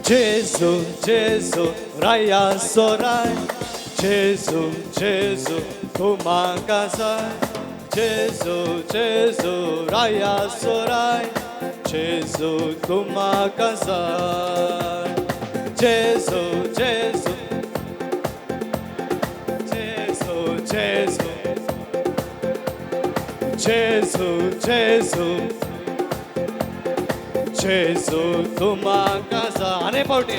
जेजू जेजू राया सोराय, जेजू जेजू तूं म्हाका जाय, जेजू जेजू राया सोराय, जेजू तूं म्हाका जाय, जेजू जेजू जेजू जेजू जेजू जेजू जेजू तूं म्हाका जाय. आनी फावटी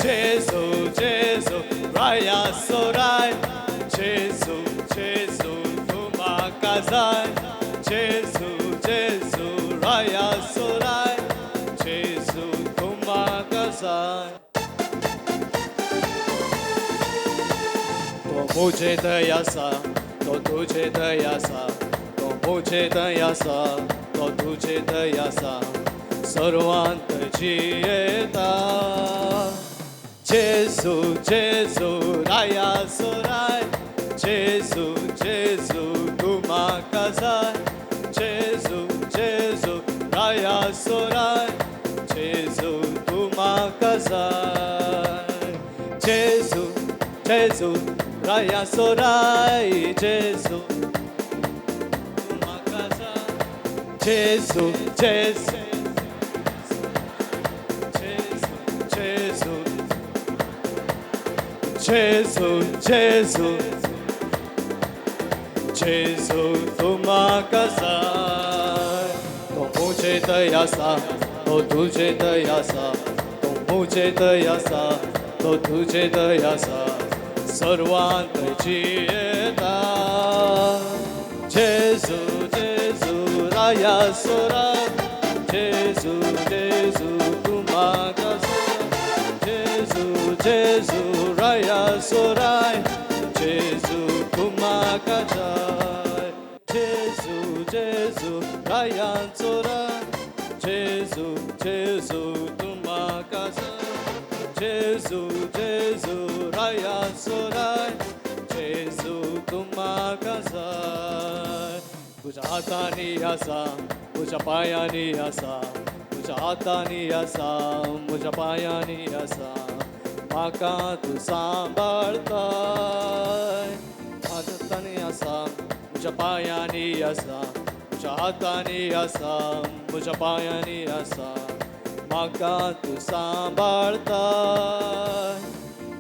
जेजू जेजू राया सोराय, जेजू जेजू तूं म्हाका जाय, जेजू जेजू राया सोराय, जेजू तूं म्हाका जाय. तो मुझे दया सा, तो तुझे दया सा, तो मुझे दया सा, तो तुझे दया सा, सर्वांत जियेता. जेजू जेजू राया सोराय, जेजू जेजू तूं म्हाका जाय, जेजू जेजू राया सोराय, जेजू तूं म्हाका जाय, जेजू जेजू राया सोराय, जेजू तूं म्हाका जाय, जेजू जेजू जेजू जेजू जेजू जेजू तूं म्हाका जाय. तो मुझे दया सा, तो तुझे दया सा, तो मुझे दया सा, तो तुझे दया सा, सर्वांत जियेता. जेजू जेजू राया सोराय, जेजू जेजू तूं म्हाका जाय, जेजू जेजू राया सोराय, जेजू तूं म्हाका जाय, जेजू जेजू राया सोराय, जेजू जेजू तूं म्हाका जाय, जेजू जेजू राया सोराय, जेजू तूं म्हाका जाय. तुज्या हातांनी आसा, म्हज्या पांयांनी आसा, तुज्या हातांनी आसा, म्हज्या पांयांनी आसा, म्हाका तूं सांबाळताय. हातांनी आसा, म्हज्या पांयांनी आसा, म्हज्या हातांनी आसा, म्हज्या पांयांनी आसा, म्हाका तूं सांबाळताय.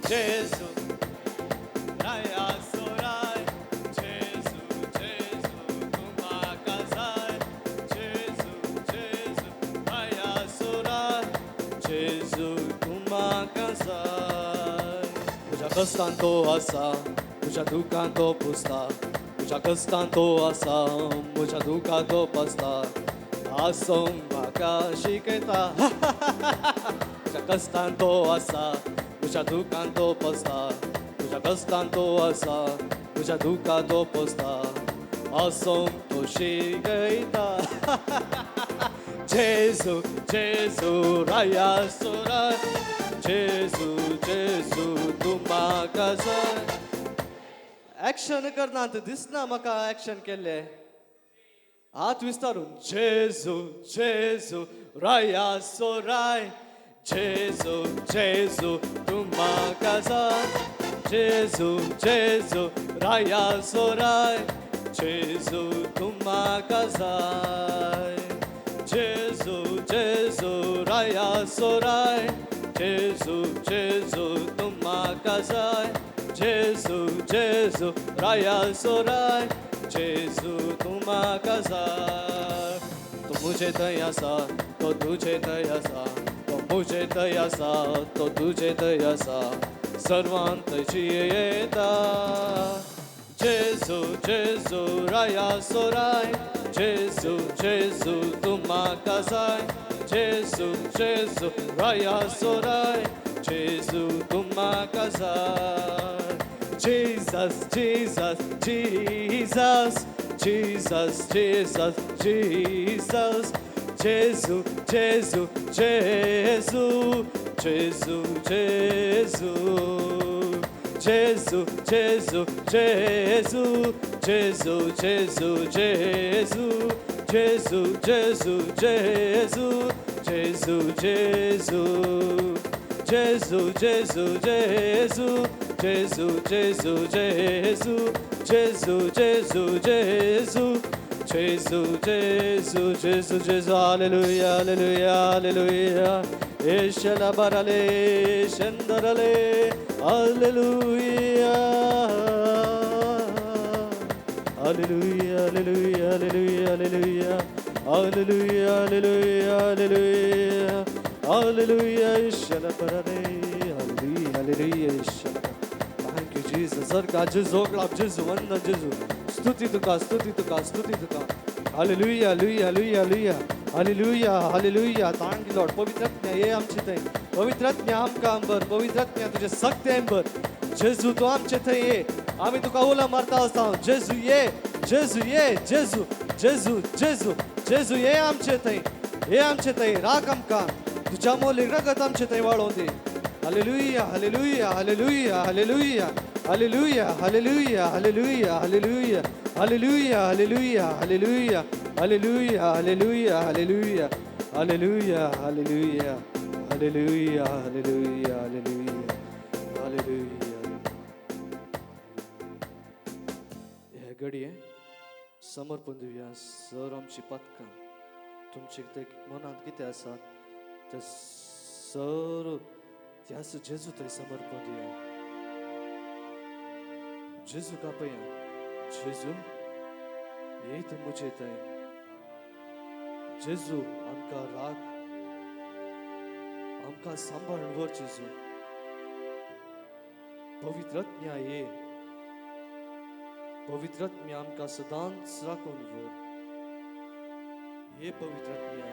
जेजू राया सोराय, जेजू जेजू तूं म्हाका जाय, जेजू जेजू राया सोराय, जेजू तूं म्हाका जाय. तुज्या कश्टान तो आसा, तुज्या दुखान तो पुसता, तुज्या कश्टान तो आसा, म्हज्या दुखान तो पसता, आसूंक म्हाका शिकयता. तुज्या कश्टान तो आसा, तुज्या दुखान तो पसता, तुज्या कश्टान तो आसा, तुज्या दुखान तो पसता, आसूंक तो शिकयता. जेजू जेजू राया सोराय, जेजू जेजू तूं म्हाका जाय. एक्शन करना दिसना म्हाका एक्शन केल्लें, हात विस्तारून जेजू जेजू राया सोराय, जेजू जेजू तूं म्हाका जाय, जेजू जेजू राया सोराय, जेजू तूं म्हाका जाय, जेजू जेजू राया सोराय, जेजू जेजू तूं म्हाका जाय, जेजू जेजू राया सोराय, जेजू तूं म्हाका जाय. तो मुझे दया सा, तो तुझे दया सा, तो मुझे दया सा, तो तुझे दया सा, सर्वांत जियेता. जेजू जेजू राया सोराय, जेजू जेजू तूं म्हाका जाय, जेजू जेजू राया सोराय, जेजू तूं म्हाका जाय. Jesus Jesus Jesus Jesus Jesus Jesus जेजू जेजू जेजू जेजू जेजू जेजू जेजू जेजू जेजू जेजू जेजू जेजू जेजू जेजू जेजू जेजू. जेजू जेजू जेजू जेजू जेजू जेजू जेजू जेजू जेजू जेजू जेजू जेजू जेजू hallelujah hallelujah hallelujah येशला बरले शंदरले hallelujah hallelujah hallelujah hallelujah hallelujah hallelujah hallelujah hallelujah hallelujah येशला बरले hallelujah hallelujah येशला. Thank you Jesus. Sir जेजू ओकळाप जेजू वंदन जेजू स्तुती तुका स्तुती तुका स्तुती तुका. Hallelujah hallelujah hallelujah hallelujah hallelujah. Thank you Lord. पवित्रात्म्या ये आमचे थंय, पवित्रात्म्या आमकां आंबर, पवित्रात्म्या तुजे सक्ते आंबर. जेजू तूं आमचे थंय ये, आमी तुका उलो मारता आसा. जेजू ये, जेजू ये, जेजू जेजू जेजू जेजू ये आमचे थंय, ये आमचे थंय, राख आमकां तुज्या मोलीक रगत आमचे थंय वाळोवन दी. Hallelujah hallelujah hallelujah hallelujah hallelujah hallelujah hallelujah hallelujah hallelujah hallelujah hallelujah hallelujah hallelujah hallelujah hallelujah hallelujah hallelujah hallelujah hallelujah hallelujah. हे घडये समर्पण दिवया सर आमची पातकां तुमचे ते मनांत कितें आसा ते सर त्यास जेजू थंय समर्पण दिवया. जेजू कापया, जेजू ये तूं म्हजे थंय, जेजू आमकां राख, आमकां सांबाळून व्हर जेजू. पवित्रात्म्या ये, पवित्रात्म्या आमकां सदांच राखून व्हर. ये पवित्रात्म्या.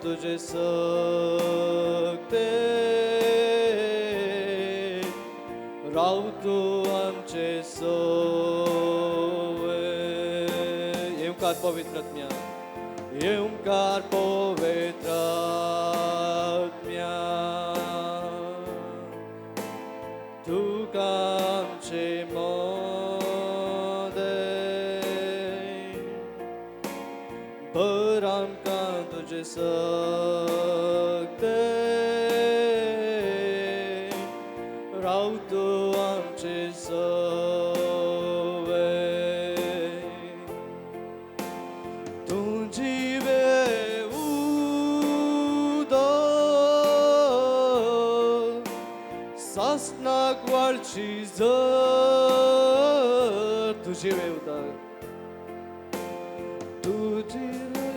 तुझे सकते राव तूं आमचे सोवे. येवकार पवित्रात्म्या, येवकार पवित्रात्म्या तुका आमचे मोदे भर आमकां तुजे सकते राव तूं आमचे सोवे. तूं जिवे उदक सासणाक वाळची जर, तूं जिवे उदक, तूं जिवे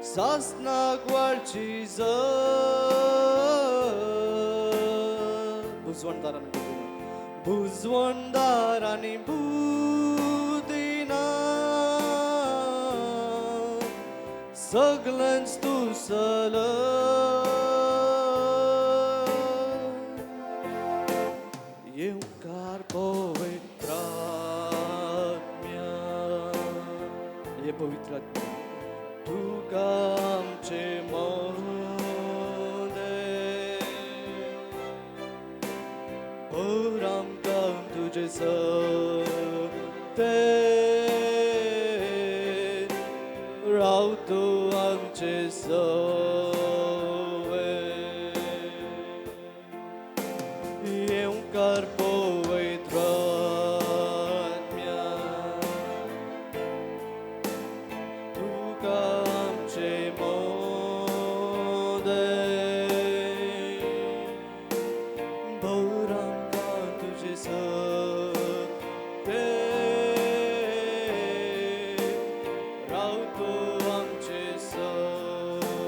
सासणाक वाळची जर. बुजवणदार आनी बुदिना, बुजवणदार आनी बुदिना सगळ्यांच तूं सल. येवकार पवित्रात्म्या, ये पवित्रात्म्या तुका आमचे मोदे भर आमकां तुजे सकते राव तूं आमचे सोवे. येवकार पवित्रात्म्या तुका आमचे मोदे भर आमकां तुजे सकते राव तूं आमचे सोवे.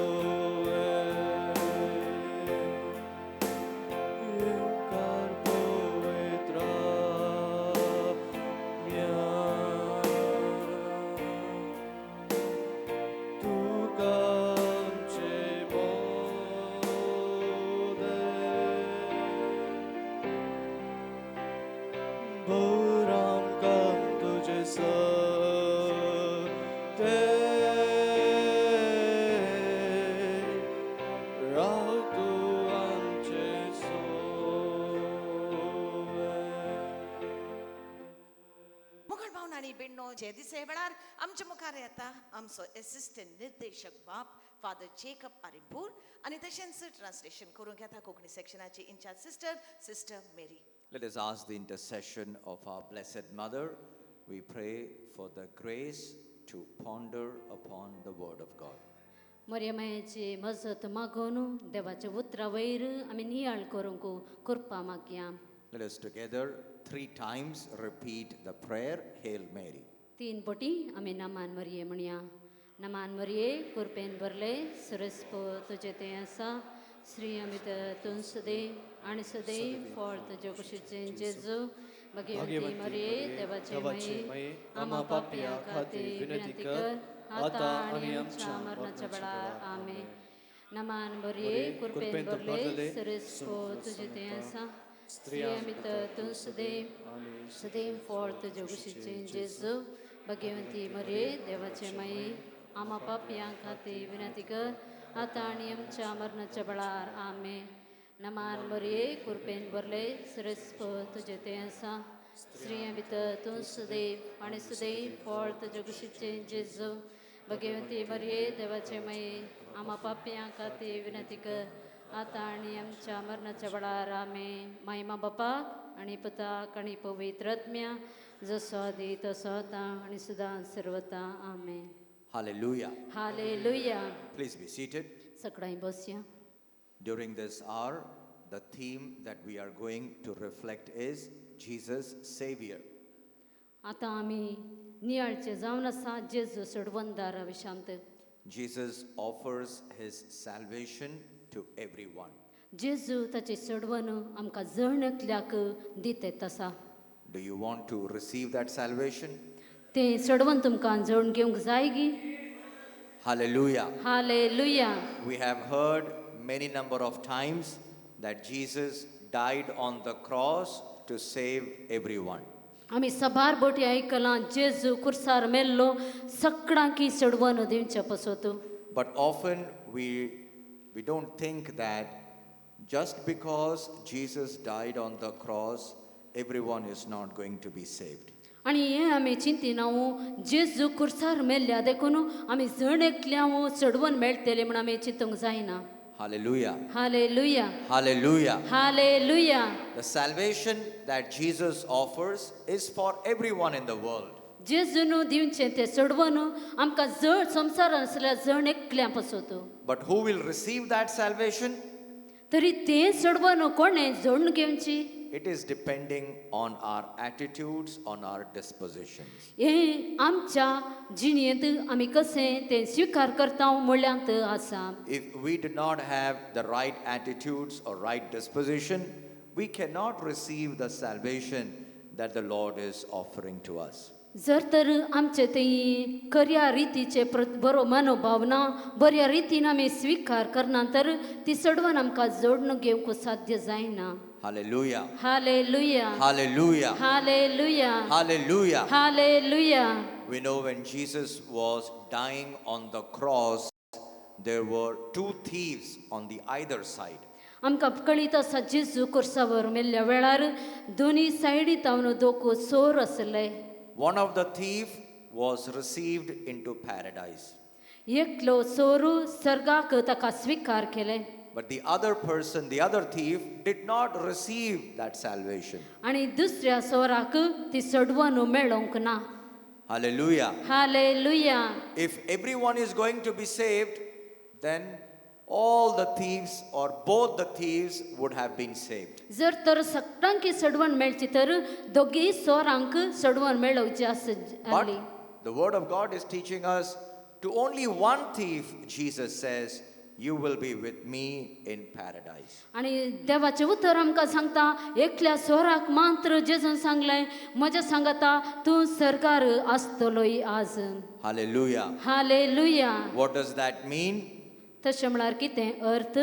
भावन आनी बेण्णो जे दिसा वेळार आमच्या मुखार येता आमचो एसिस्टंट निर्देशक बाब फादर जेकब आरिमपूर आनी तशेंच ट्रान्सलेशन करूंक येता Konkani सेक्शनाची in-charge sister, sister Mary. Let us ask the intercession of our Blessed Mother. We pray for the grace to ponder upon the Word of God. मरियमायेची मजत मागून देवाच्या उतरा वयर आमी नियाळ करूंक कृपा मागया. Let us together three times repeat the prayer, Hail Mary. तीन पटी आमी नमान मरिये म्हणया. नमान मरिये, कृपेन भरले, सुरस्पो तुजें तें आसा, श्री भितर तूं सदैव आनी सदैव फळ तुज्या कुशीचें जेजू. भगवती मरिये, देवाचे माये, आमा पापया खातीर विनंती कर, आतां आनी आमच्या मरणाच्या वेळार. आमेन. नमान मरिये, कृपेन भरले, सुरस्पो तुजें तें आसा, स्त्रियां भितर तूं सदैव सदैव फळ तुज्या कुशीचें जेजू. भगवंती मरिये, देवाचे माये, आमा पापयां खातीर विनंती कर, आतां आनी आमच्या मरणाच्या वेळार. आमेन. नमान मरिये, कृपेन भरले, सुरस्पो तुजें तें आसा, स्त्रियां भितर तूं सदैव आनी सदैव फळ तुज्या कुशीचें जेजू. भगवंती मरिये, देवाचे माये, आमा पापयां खातीर विनंती कर, आतां आनी आमच्या मरणाच्या वेळार. आमेन. मायमा बापाक आनी पुताक आनी पवित्र आत्म्या, जसो आदी तसो आतां आनी सदां सर्वता. आमेन. Hallelujah. Hallelujah. Please be seated. सगळ्यांनी बसया. During this hour, the theme that we are going to reflect is Jesus Savior. आतां आमी नियाळचे जावन आसा जेजू सोडवणदारा Vishant. Jesus offers his salvation to everyone. जेजू ताची सोडवण आमकां जण एकल्याक दित आसा. Do you want to receive that salvation? तें सोडवण तुमकां जोडून घेवंक जाय गी? Hallelujah. Hallelujah. We have heard many number of times that Jesus died on the cross to save everyone. आमी सबार बोटी आयकलां जेजू कुर्सार मेल्लो सगळ्यांकी सोडवण दिवचे पसत. But often we don't think that just because Jesus died on the cross, everyone is not going to be saved. आनी हें आमी चिंतिना, जेजू कुर्सार मेल्ल्या देखून आमी जण एकल्या चडवण मेळटले म्हूण आमी चिंतूंक जायना. Hallelujah. Hallelujah. Hallelujah. Hallelujah. The salvation that Jesus offers is for everyone in the world. जेजून दिवचें तें चडवण आमकां जण संवसारांत आसल्यार जण एकल्या पसत. But who will receive that salvation? तरी तें चडवण कोणें जोडून घेवची? It is depending on our attitudes, on our dispositions. हें आमच्या जिणेंत आमी कशें तें स्विकार करता म्हळ्यांत आसा. If we do not have the right attitudes or right disposition, we cannot receive the salvation that the Lord is offering to us. जर तर आमचे ते खऱ्या रितीचे बरो मनोभाव ना, बऱ्या रितीन आमी स्विकार करना तर ती चडवण आमकां जोडून घेवंक साध्य जायना. Hallelujah. Hallelujah. Hallelujah. Hallelujah. Hallelujah. Hallelujah. We know when Jesus was dying on the cross, there were two thieves on the either side. आमकां कळीत आसा जेजू कुर्सावर मेल्ल्या वेळार दोनी सायडी तावन दोग चोर आसले. One of the thief was received into paradise, एकलो चोर सर्गाक ताका स्विकार केले. but the other person, the other thief, did not receive that salvation. आनी दुसऱ्या चोराक ती चडवण मेळोंक ना. Hallelujah. Hallelujah. If everyone is going to be saved, then all the thieves or both the thieves would have been saved. जर तर सगळ्यांकी चडवण मेळची तर दोगीय चोरांक चडवण मेळोवची But आसली. The word of God is teaching us, to only one thief, Jesus says, "You will be with me in paradise." आनी देवाचें उतर आमकां सांगता, एकल्या चोराक मात्र जेजून सांगलें, म्हज्या सांगता तूं सरकार आसतलोय आज. Hallelujah. Hallelujah. What does that mean? तशें म्हळ्यार कितें अर्थ?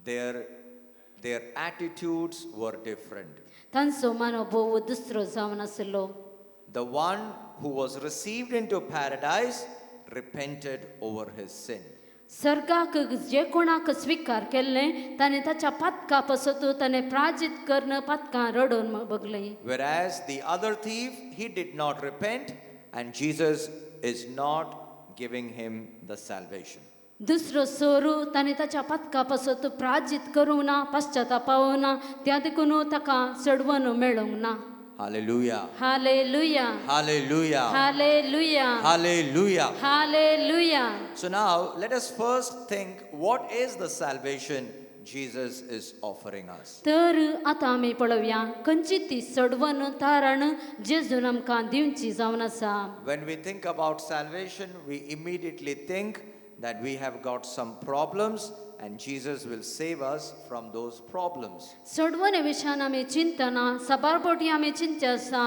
Their attitudes were different. तांचो मनोभोव दुसरो जावन आसलो. The one who was received into paradise repented over his sin. सर्गाक जे कोणाक स्विकार केल्लें ताणें ताच्या पातका पसत ताणें प्राजीत करून पातकां रडोवन बगलें. Whereas the other thief, he did not repent, and Jesus is not giving him the salvation. दुसरो सोरू ताणें ताच्या पातका पासत प्राजीत करूंक ना, पश्चातापावूंक ना, त्या देखून ताका चडवन मेळूंक ना. Hallelujah. Hallelujah. Hallelujah. Hallelujah. Hallelujah. Hallelujah. So now let us first think, what is the salvation Jesus is offering us? तर आतां आमी पळोवया खंयची ती चडवन तारण जेजून आमकां दिवची जावन आसा. When we think about salvation, we immediately think that we have got some problems and Jesus will save us from those problems. चडवणे विशयान आमी चिंतना साबार फावटी आमी चिंतचे आसा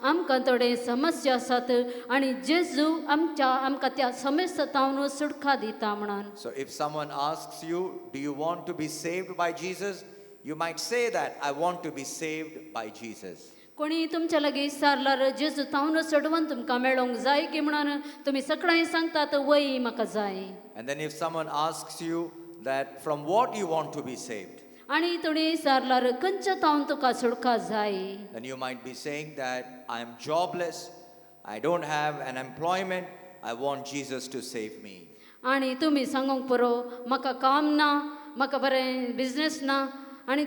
आमकां थोडे समस्या आसात आनी जेजू आमच्या आमकां त्या समस्या तावन सुटका दिता म्हणून. So if someone asks you, "Do you want to be saved by Jesus?" you might say that, "I want to be saved by Jesus." कोणी तुमच्या लागीं विचारल्यार जेजू तावन चडवन तुमकां मेळोंक जाय की म्हणून तुमी सगळ्यांनी सांगतात वय म्हाका जाय. And then if someone asks you that from what you want to be saved, आनी तुणी विचारल्यार खंयच्या तावन तुका सुटका जाय, then you might be saying that I am jobless, I don't have an employment, I want Jesus to save me. आनी तुमी सांगूंक पुरो म्हाका काम ना, म्हाका बरें बिजनेस ना आनी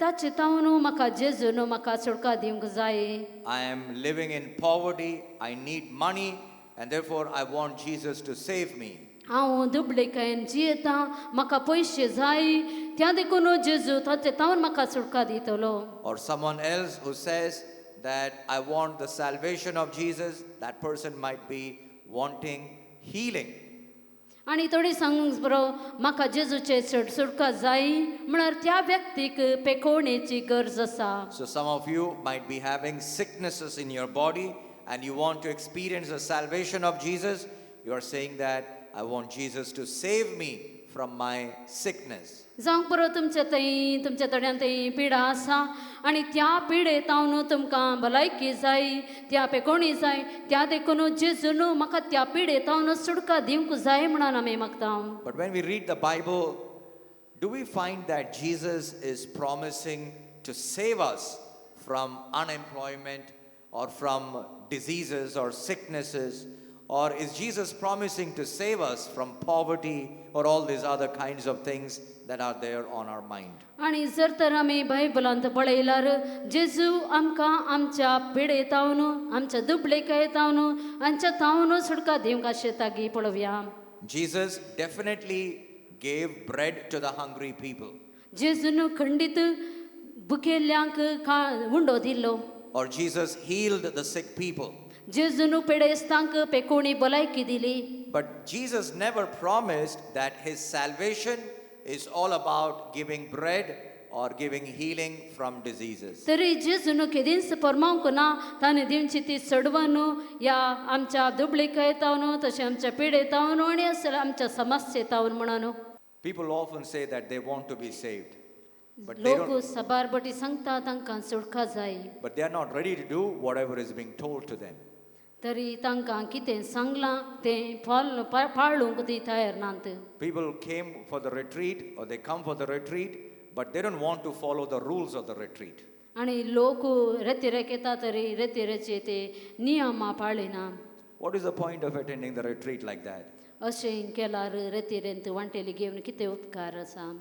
ताचे तावन म्हाका जेजून म्हाका सुटका दिवंक जाय. I am living in poverty, I need money, and therefore I want Jesus to save me. हांव दुबळेकायेन जियेतां, म्हाका पयशे जाय, त्या देखून जेजू ताचे तावन म्हाका सुटका दितलो. Or someone else who says that I want the salvation of Jesus, that person might be wanting healing. आनी थोडी सांगूंक बरो म्हाका जेजूचे चड सुटका जाय म्हळ्यार त्या व्यक्तीक पेकोवणेची गरज आसा. So some of you might be having sicknesses in your body and you want to experience the salvation of Jesus. You are saying that I want Jesus to save me from my sickness. जावंक पुरो तुमच्या थंय तुमच्या थोड्यां थंय पिडा आसा आनी त्या पिडे तावन तुमकां भलायकी जाय, त्या पेकोवणी जाय, त्या देखून जेजून म्हाका त्या पिडे तावन सुटका दिवंक जाय म्हणून आमी मागता. But when we read the Bible, do we find that Jesus is promising to save us from unemployment or from diseases or sicknesses? Or is Jesus promising to save us from poverty or all these other kinds of things that are there on our mind? आनी जर तर आमी बायबलांत पळयल्यार जेजू आमकां आमच्या पिडे तावन आमच्या दुबळेकाये तावन आमच्या तावन सुटका दिवंक आशेता गी पळोवया. Jesus definitely gave bread to the hungry people. जेजून खंडीत भुकेल्ल्यांक का उंडो दिलो. Or Jesus healed the sick people. जेजून पिडेस्तांक पेकोणी भलायकी दिली. But Jesus never promised that his salvation is all about giving bread or giving healing from diseases. तरी जेजून केदींच परमावंक ना ताणें दिवची ती चडवन या आमच्या दुबळेकाये तावन तशें आमच्या पिडे तावन आनी असल्या आमच्या समस्ये तावन म्हणून. People often say that they want to be saved, but they लोक don't, साबार बटी सांगता तांकां सुटका जाय, but they are not ready to do whatever is being told to them. तरी तांकां कितें सांगलां तें पाळ पाळूंक ती तयार नात. People came for the retreat or they come for the retreat, but they don't want to follow the rules of the retreat. आनी लोक रेतिरेक येता तरी रेतिरेचे ते नियमां पाळिना. What is the point of attending the retreat like that? अशें केल्यार रेतिरेंत वांटेली घेवन कितें उपकार आसा?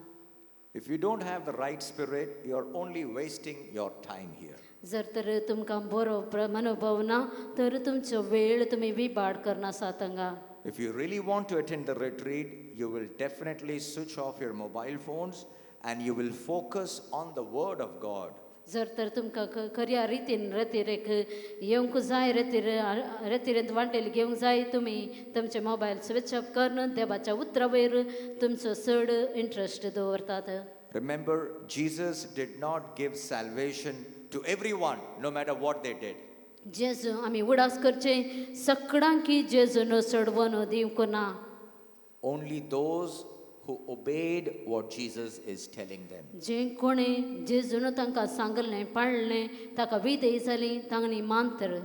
If you don't have the right spirit, you're only wasting your time here. जर तर तुमकां बरो मनोभव ना तर तुमचो वेळ तुमी विबाड करनासात हांगा. If you really want to attend the retreat, you will definitely switch off your mobile phones and you will focus on the Word of God. जर तर तुमकां खऱ्या रितीन रेतिरेक येवंक जाय, रेतिरेंत वांटेल घेवंक जाय, तुमी तुमचे मोबायल स्विच ऑफ करून देवाच्या उतरा वयर तुमचो चड इंट्रस्ट दवरतात. Remember, Jesus did not give salvation to everyone, no matter what they did. जेजू आमी उडास करचे सगळ्यांकी जेजून चडवन दिवंक ना. Only those who obeyed what Jesus is telling them. जे कोणें जेजून तांकां सांगलें पाळलें ताका विधेय जाली तांणी मानतर.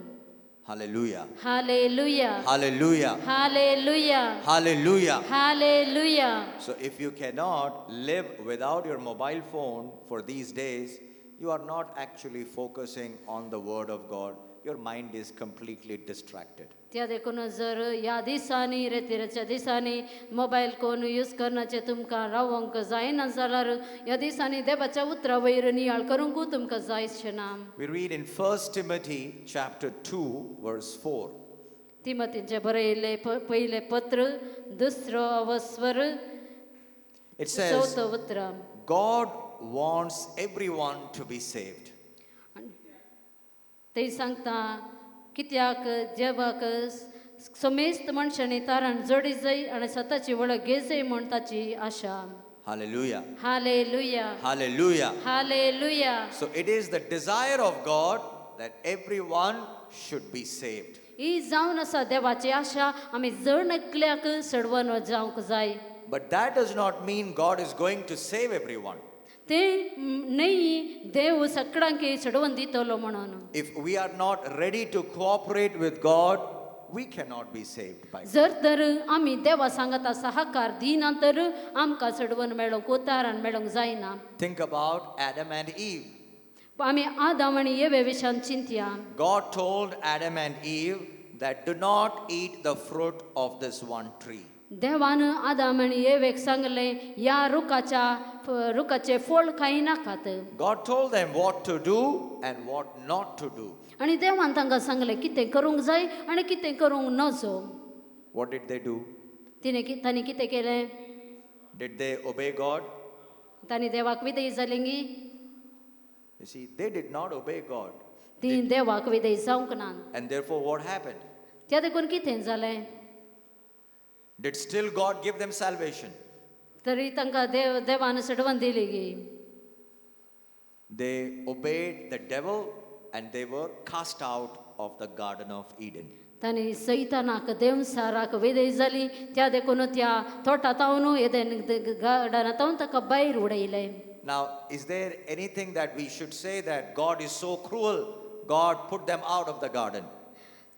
Hallelujah. Hallelujah. Hallelujah. Hallelujah. Hallelujah. Hallelujah. So if you cannot live without your mobile phone for these days, you are not actually focusing on the Word of God. Your mind is completely distracted. त्या देखून जर ह्या दिसांनी रेतिराच्या दिसांनी mobile कोण use करण्याचें तुमकां रावोंक जायना जाल्यार ह्या दिसांनी देवाच्या उतरा वयर नियाळ करूंक तुमकां जायचें ना. We read in 1 Timothy chapter 2 verse 4. तिमतींचें बरयल्लें पयलें पत्र दुसरो अवस्वर It says, चवथो उतर. God wants everyone to be saved. ते सांगता कित्याक देवाक समेस्त मनशांनी तारण जोडी जाय आनी स्वताची वळख घेजय म्हूण ताची आशा. Hallelujah. Hallelujah. Hallelujah. Hallelujah. So it is the desire of God that everyone should be saved. ही जावन आसा देवाची आशा आमी जण एकल्याक सडवन जावंक जाय. But that does not mean God is going to save everyone. ते न्हय देव सगळ्यांक सडवन दितलो म्हणून. If we are not ready to cooperate with God, we cannot be saved by God. जर तर आमी देवा सांगता सहकार दिना तर आमकां सडवन मेळोंक उतारान मेळोंक जायना. Think about Adam and Eve. आमी आदाम आनी येवे विशयान चिंतया. God told Adam and Eve that do not eat the fruit of this one tree. देवान आदाम आनी येवेक सांगलें ह्या रुखाच्या रुखाचें फळ खायनाकात. God told them what to do and what not to do. आनी देवान तांकां सांगलें कितें करूंक जाय आनी कितें करूंक नजो. What did they do? तिणें तांणी कितें केलें? Did they obey God? तांणी देवाक विधेय जालें गी? You see, they did not obey God. ती देवाक विधेय जावंक ना. And therefore, what happened? त्या देखून कितें जालें? Did still God give them salvation? तरी तांकां देव देवान सडवन दिली गी? They obeyed the devil and they were cast out of the Garden of Eden. तांणी सैतानाक देवसाराक विधेय जाली त्या देखून त्या तोटा तावन येदेन गार्डना तावन ताका भायर उडयलें. Now, is there anything that we should say that God is so cruel, God put them out of the garden?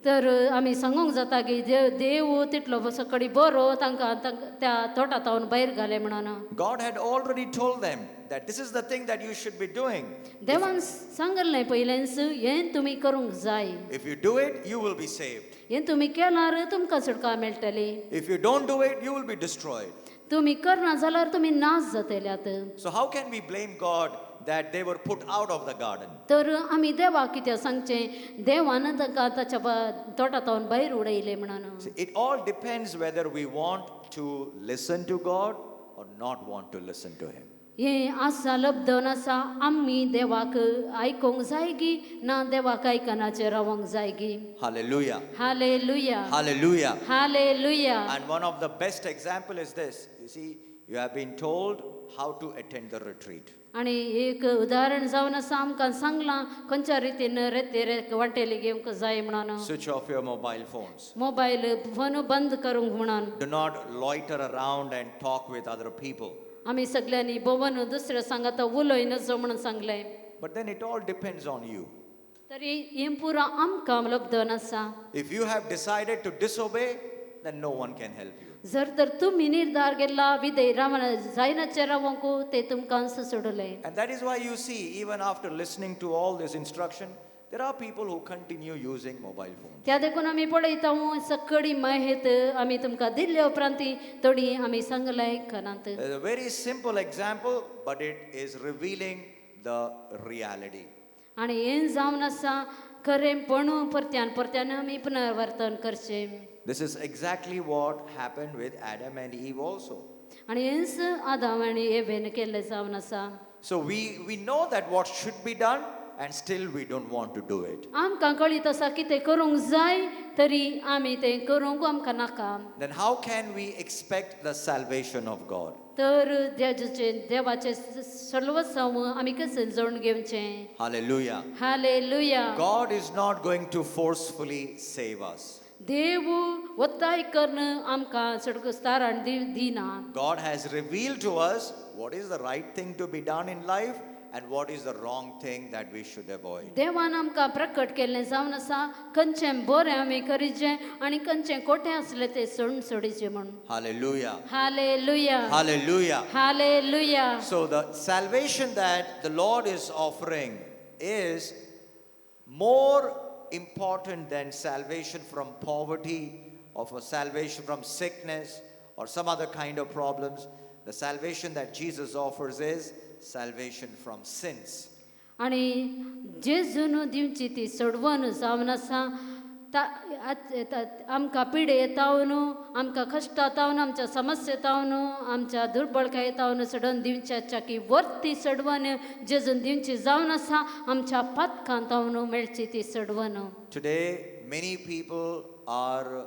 तर आमी सांगूंक जाता की देव देव तितलो सकडी बरो तांकां त्या तोटा तावन भायर घालें म्हणून. God had already told them that this is the thing that you should be doing. देवान सांगलें पयलेंच हें तुमी करूंक जाय. If you do it, you will be saved. हें तुमी केल्यार तुमकां सुटका मेळटली. If you don't do it, you will be destroyed. तुमी करना जाल्यार तुमी नाश जातल्यात. So how can we blame God that they were put out of the garden? तर आमी देवाक कित्याक सांगचें देवान तांकां ताच्या तोटा तावन भायर उडयलें म्हणून. See, it all depends whether we want to listen to God or not want to listen to Him. हें आसा लब्धन आसा आमी देवाक आयकूंक जाय गी ना देवाक आयकनाचेर रावंक जाय गी. Hallelujah. Hallelujah. Hallelujah. Hallelujah. And one of the best example is this. You see, you have been told how to attend the retreat. आनी एक उदाहरण जावन आसा आमकां सांगलां खंयच्या रितीन रेतेर वांटेली घेवंक जाय म्हणून. Switch off your mobile phones. Mobile phone बंद करूंक म्हणून. Do not loiter around and talk with other people. आमी सगल्यांनी भोंवन दुसऱ्या सांगाता उलय नजो म्हणून सांगलें. But then it all depends on you. तरी हें पुरो आमकां लब्धन आसा. If you have decided to disobey, then no one can help you. जर तर तुमी निर्धार केला विधेय रावना जायनाचेर रावंक ते तुमकां सोडलें. And that is why you see, even after listening to all this instruction, there are people who continue using mobile phones. त्या देखून आमी पळयता सगळी माहित आमी तुमकां दिल्ल्या उपरांत थोडी आमी सांगलें आयकनात. There's a very simple example, but it is revealing the reality. आनी हें जावन आसा खरेंपण परत्यान परत्यान आमी पुनर्वर्तन करचें. This is exactly what happened with Adam and Eve also. आनी हेंच आदाम आनी एवेन केल्लें जावन आसा. So we know that what should be done, and still we don't want to do it. आमकां कळीत आसा कितें करूंक जाय तरी आमी तें करूंक आमकां नाका. Then how can we expect the salvation of God? तर देवाचें सर्वस्व आमी कशें जोडून घेवचें? Hallelujah. Hallelujah. God is not going to forcefully save us. देव ಒತ್ತಾಯ ಕರ್ನ ಆಮಕಾं सडक तारण दिना. God has revealed to us what is the right thing to be done in life and what is the wrong thing that we should avoid. देवान आमकां प्रकट केल्लें जावन आसा खंयचें बरें आमी करीचें आनी खंयचें खोटें आसलें तें सोडून सोडीचें म्हूण. Hallelujah. Hallelujah. Hallelujah. Hallelujah. So, the salvation that the Lord is offering is more important than salvation from poverty or for salvation from sickness or some other kind of problems. The salvation that Jesus offers is salvation from sins. आनी जेजून दिवची ती सोडवण जावन आसा ता आमकां पिडे येतावन आमकां कश्टां तावन आमच्या समस्ये तावन आमच्या दुर्बळकाये तावन सोडून दिवच्या की वर्ती सोडवण जेजून दिवची जावन आसा आमच्या पातकां तावन मेळची ती सोडवण. Today, many people are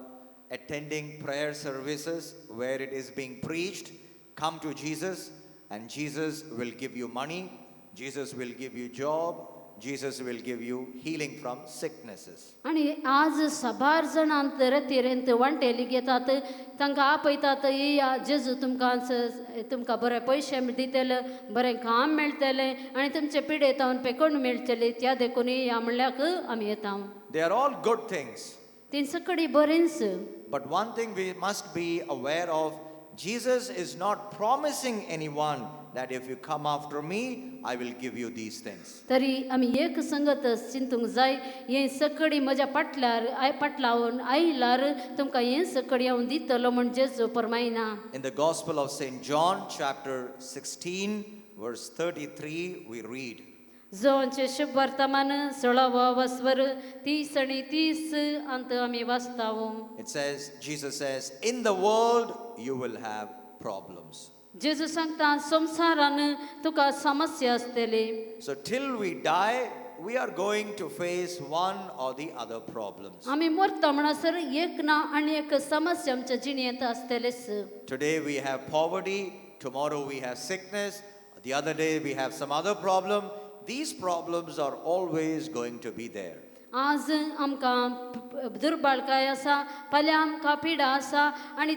attending prayer services where it is being preached, "Come to Jesus, and Jesus will give you money, Jesus will give you job, Jesus will give you healing from sicknesses." आनी आज साबार जाणांत रतिरेंत वांटेली घेतात तांकां आपयतात येया जेजू तुमकां तुमकां बरे पयशे दितले बरें काम मेळटलें आनी तुमचे पिडे तावन पेकोण मेळटले त्या देखून येया म्हणल्याक आमी येता. They are all good things. ती सगळी बरेंच. But one thing we must be aware of: Jesus is not promising anyone that if you come after me, I will give you these things. तरी आमी एक संगत चिंतूंक जाय हें सगळी म्हज्या फाटल्यार I फाटलावन आयल्यार तुमकां हें सगळी हांव दितलो म्हण जेजू परमायना. In the Gospel of St. John, chapter 16, verse 33, we read, जोंचे शुभ वर्तमान सोळावो वस्वर 30 आनी 30 अंत आमी वाचताव. It says, Jesus says, "In the world you will have problems." जेजू सांगता संवसारान तुका समस्या आसतली. So, till we die, we are going to face one or the other problems. आमी मरता म्हणसर एक ना आनी एक समस्या आमच्या जिणेंत आसतलेच. Today we have poverty, tomorrow we have sickness, the other day we have some other problem. These problems are always going to be there. आज आमकां दुर्बळकाय आसा फाल्यां आमकां पिडा आसा आनी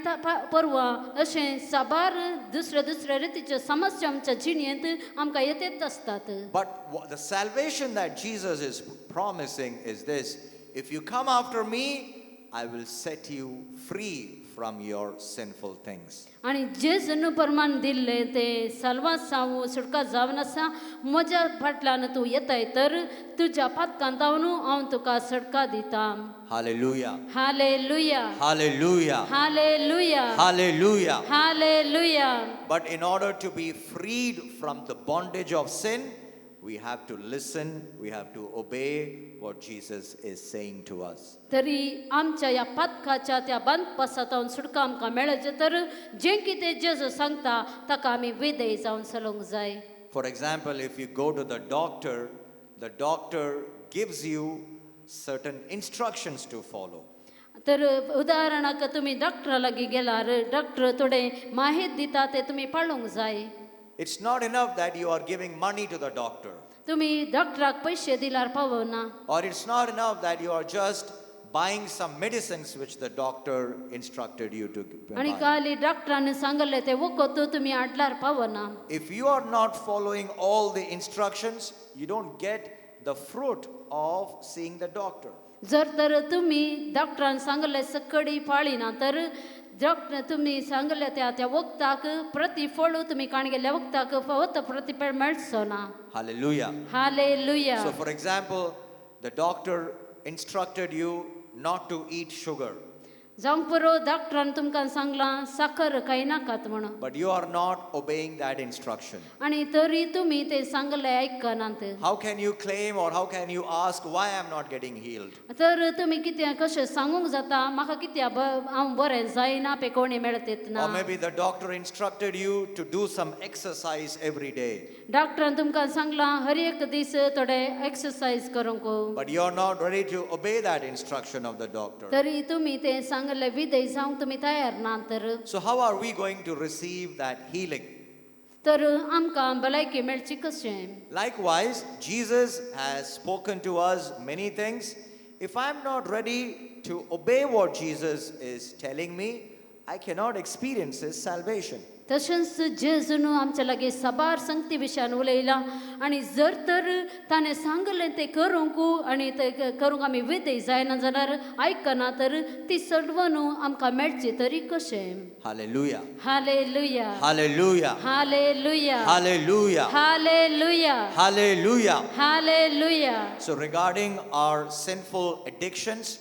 परवां अशें साबार दुसऱ्या दुसऱ्या रितीच्यो समस्या आमच्या जिणेंत आमकां येतेच आसतात. But the salvation that Jesus is promising is this: if you come after me, I will set you free from your sinful things. आनी जेजून प्रमाण दिल्लें तें साल्वासांव सुटका जावन आसा म्हज्या फाटल्यान तूं येताय तर तुज्या पातकान तावन हांव तुका सडका दिता. Hallelujah. Hallelujah. Hallelujah. Hallelujah. Hallelujah. Hallelujah. But in order to be freed from the bondage of sin, we have to listen, we have to obey what Jesus is saying to us. तरी आमच्या ह्या पातकाच्या त्या बांदपासांत सुटका आमकां मेळचें तर जें कितें जेजू सांगता ताका आमी विधेय जावन चलोवंक जाय. For example, if you go to the doctor, the doctor gives you certain instructions to follow. तर उदाहरणाक तुमी डॉक्टरा लागीं गेल्यार डॉक्टर थोडे माहीत दिता ते तुमी पाळूंक जाय. It's not enough that you are giving money to the doctor, तुमी डॉक्टराक पयशे दिल्यार पावना. Or it's not enough that you are just buying some medicines which the doctor instructed you to आनी buy. काली डॉक्टरान सांगलें तें वखद तुमी हाडल्यार पावना. If you are not following all the instructions, you don't get the fruit of seeing the doctor. जर तर तुमी डॉक्टरान सांगलें सगळी पाळिना तर डॉक्टर तुमी सांगले त्या त्या वखदाक प्रतिफळ तुमी काण गेल्ल्या वखदाक फावो तो प्रतिफळ मेळचो ना. Hallelujah. Hallelujah. So, for example, the doctor instructed you not to eat sugar, जावंक पुरो डॉक्टरान तुमकां सांगलां साखर खायनाकात म्हणून. But you are not obeying that instruction. आनी तरी तुमी ते सांगले आयकनात. How can you claim or how can you ask why I'm not getting healed? तर तुमी कितें कशें सांगूंक जाता म्हाका कित्याक हांव बरें जायना पेकोणी मेळतेत ना. Or maybe the doctor instructed you to do some exercise every day, डॉक्टरान तुमकां सांगलां हर एक दीस थोडे एक्सरसायज करूंक. But you are not ready to obey that instruction of the doctor. तरी तुमी ते सांगले विधेय जावंक तुमी तयार ना तर. So, how are we going to receive that healing? तर आमकां भलायकी मेळची कशें? Likewise, Jesus has spoken to us many things. If I'm not ready to obey what Jesus is telling me, I cannot experience His salvation. तशेंच जेजून आमच्या लागीं साबार संगती विशयान उलयला आनी जर तर ताणें सांगलें तें करूंक आनी तें करूंक आमी विधेय जायना जाल्यार आयकना तर ती सडवण आमकां मेळची तरी कशें? Hallelujah. Hallelujah. Hallelujah. Hallelujah. Hallelujah. Hallelujah. Hallelujah. Hallelujah. So, regarding our sinful addictions,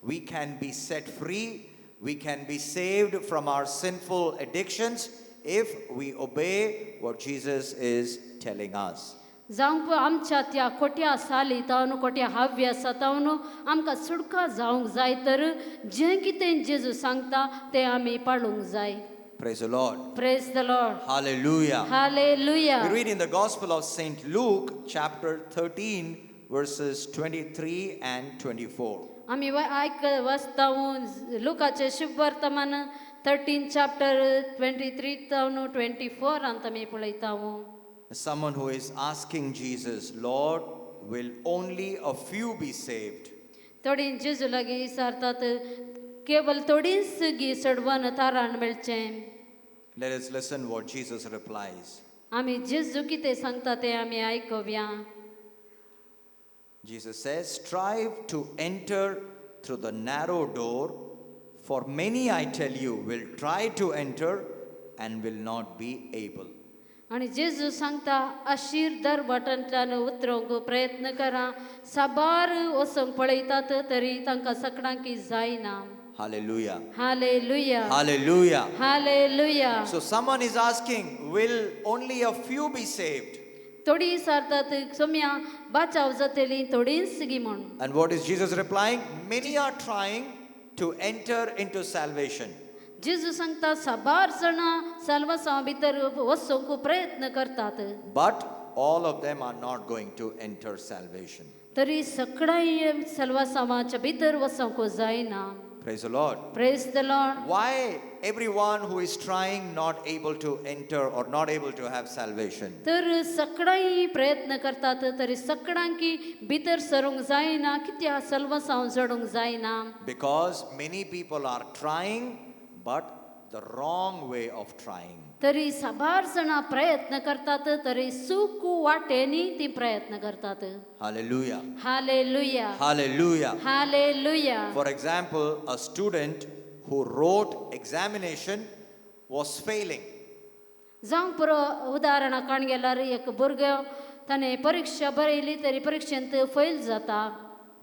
we can be set free. We can be saved from our sinful addictions if we obey what Jesus is telling us. जावंक आमच्या त्या खोट्या साली तावन खोट्या हाव्यासा तावन आमकां सुटका जावंक जाय तर जें कितें जेजू सांगता तें आमी पाळूंक जाय. Praise the Lord. Praise the Lord. Hallelujah. Hallelujah. We read in the Gospel of St. Luke, chapter 13, verses 23 and 24. आमी आयक वाचता लुकाचें शुभ वर्तमान 13 चॅप्टर 23 तावन 24 आंत आमी पळयता. Someone who is asking Jesus, "Lord, will only a few be saved?" थोडीं जेजू लागीं विचारतात केवल थोडींच गी सडवन तारान मेळचें. Let us listen what Jesus replies. आमी जेजू कितें सांगता तें आमी आयकुया. Jesus says, "Strive to enter through the narrow door, for many, I tell you, will try to enter and will not be able." आनी जेजू सांगता अशीर दर वाटांतल्यान उतरोवंक प्रयत्न करा साबार वचूंक पळयतात तरी तांकां सकडांकी जायना. Hallelujah. Hallelujah. Hallelujah. Hallelujah. So someone is asking, "Will only a few be saved?" थोडी विचारतात सोम्या बाचाव जातली थोडींच गी म्हूण. And what is Jesus replying? Many are trying to enter into salvation. जेजू सांगता साबार जाणां साल्वासांव भितर वचूंक प्रयत्न करतात. But all of them are not going to enter salvation. तरी सगळ्यांय साल्वासांवाच्या भितर वचूंक जायना. Praise the Lord. Praise the Lord. Why everyone who is trying not able to enter or not able to have salvation? तर सगळ्यांय प्रयत्न करतात तरी सगळ्यांकी भितर सरूंक जायना कित्याक साल्वासांव चडूंक जायना? Because many people are trying, but the wrong way of trying. तरी साबार जाणां प्रयत्न करतात तरी चूक वाटेनी ती प्रयत्न करतात. Hallelujah. Hallelujah. Hallelujah. Hallelujah. For example, a student who wrote examination was failing. जावंक पुरो उदाहरणां काण गेल्यार एक भुरगो ताणें परिक्षा बरयली तरी परिक्षेंत फेल जाता.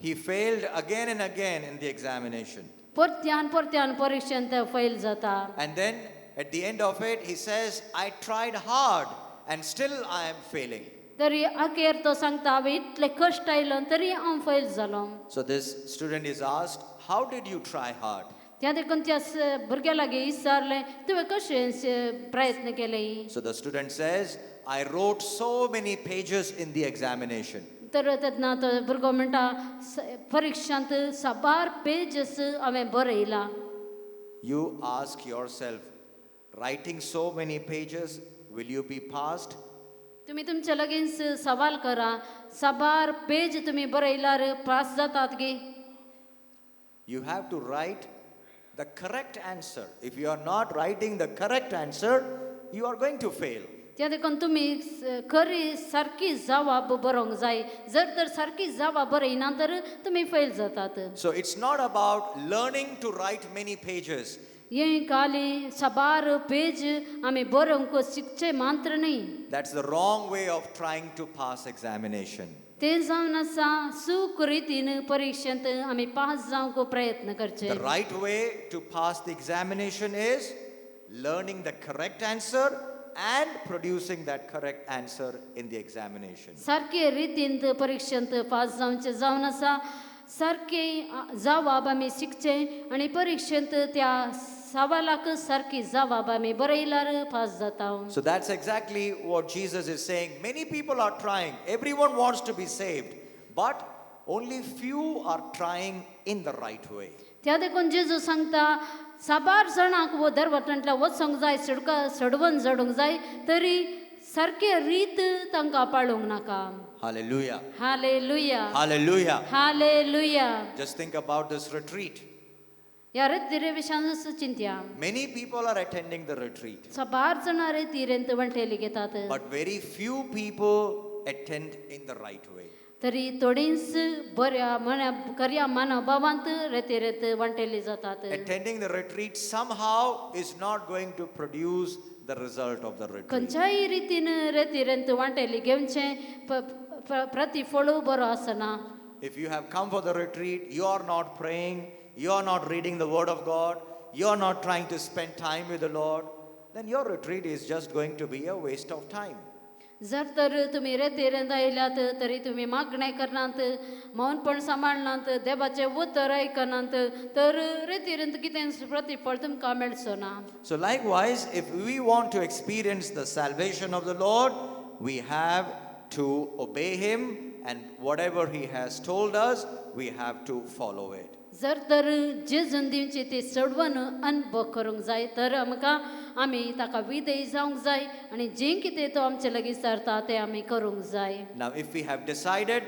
He failed again and again in the examination. परत्यान परत्यान परिक्षेंत फेल जाता. And then at the end of it, he says, "I tried hard and still I am failing." तरी अखेर तो सांगता हांवें इतले कश्ट आयलो तरी हांव फेल जालो. So this student is asked, "How did you try hard?" त्या देखून त्या भुरग्या लागीं विचारलें तुवें कशें प्रयत्न केले? So the student says, "I wrote so many pages in the examination." तर तेन्ना तो भुरगो म्हणटा परिक्षांत साबार पेजस हांवें बरयला. You ask yourself, writing so many pages, will you be passed? तुमी तुमच्या लागींच सवाल करा साबार पेज तुमी बरयल्यार पास जातात गी? You have to write the correct answer. If you are not writing the correct answer, you are going to fail. त्या देखून तुमी खरी सारकी जवाब बरोवंक जाय जर तर सारकी जवाब बरयना तर तुमी फेल जातात. So it's not about learning to write many pages. हें खाली साबार पेज आमी बरोवंक शिकचें मात्र न्ही. That's the wrong way of trying to pass examination. तें जावन आसा चूक रितीन परिक्षेंत आमी पास जावंक प्रयत्न करचे. The right way to pass the examination is learning the correct answer and producing that correct answer in the examination. सारके रितीन परिक्षेंत पास जावचें जावन आसा सारकें जवाब आमी शिकचें आनी परिक्षेंत त्या सवालाक सारकी जवाब आमी बरयल्यार पास जाता. So that's exactly what Jesus is saying. Many people are trying, everyone wants to be saved, but only few are trying in the right way. त्या देखून जेजू सांगता साबार जाणांक वो दरवटांतल्या वचोंक जाय सडका सडवण जडूंक जाय तरी सारके रीत तांकां पाळूंक नाका. Hallelujah. Hallelujah. Hallelujah. Hallelujah. Just think about this retreat. ह्या रेतिरे विशयान चिंतया. Many people are attending the retreat, साबार जाणां रेतिरेंत वांटेली घेतात, but very few people attend in the right way. तरी थोडींच बऱ्या मना खऱ्या मनोभावांत रेतिरेंत वांटेली जातात. Attending the retreat somehow is not going to produce the result of the retreat. खंयच्याय रितीन रेतिरेंत वांटेली घेवचें प्रतिफळ बरो आसना. If you have come for the retreat, you are not praying, you are not reading the Word of God, you are not trying to spend time with the Lord, then your retreat is just going to be a waste of time. जर तर तुमी रेतिरेंत आयल्यात तरी तुमी मागणें करनात, मौनपण सांबाळनात, देवाचें उतर आयकनात, तर रेतिरेंत कितें प्रतिफळ तुमकां मेळचो ना. So, likewise, if we want to experience the salvation of the Lord, we have to obey Him, and whatever He has told us, we have to follow it. जर तर जेजून दिवची ती चडवन अनुभव करूंक जाय तर आमकां आमी ताका विधेय जावंक जाय आनी जें कितें तो आमचे लागीं सरता तें आमी करूंक जाय. Now, if we have decided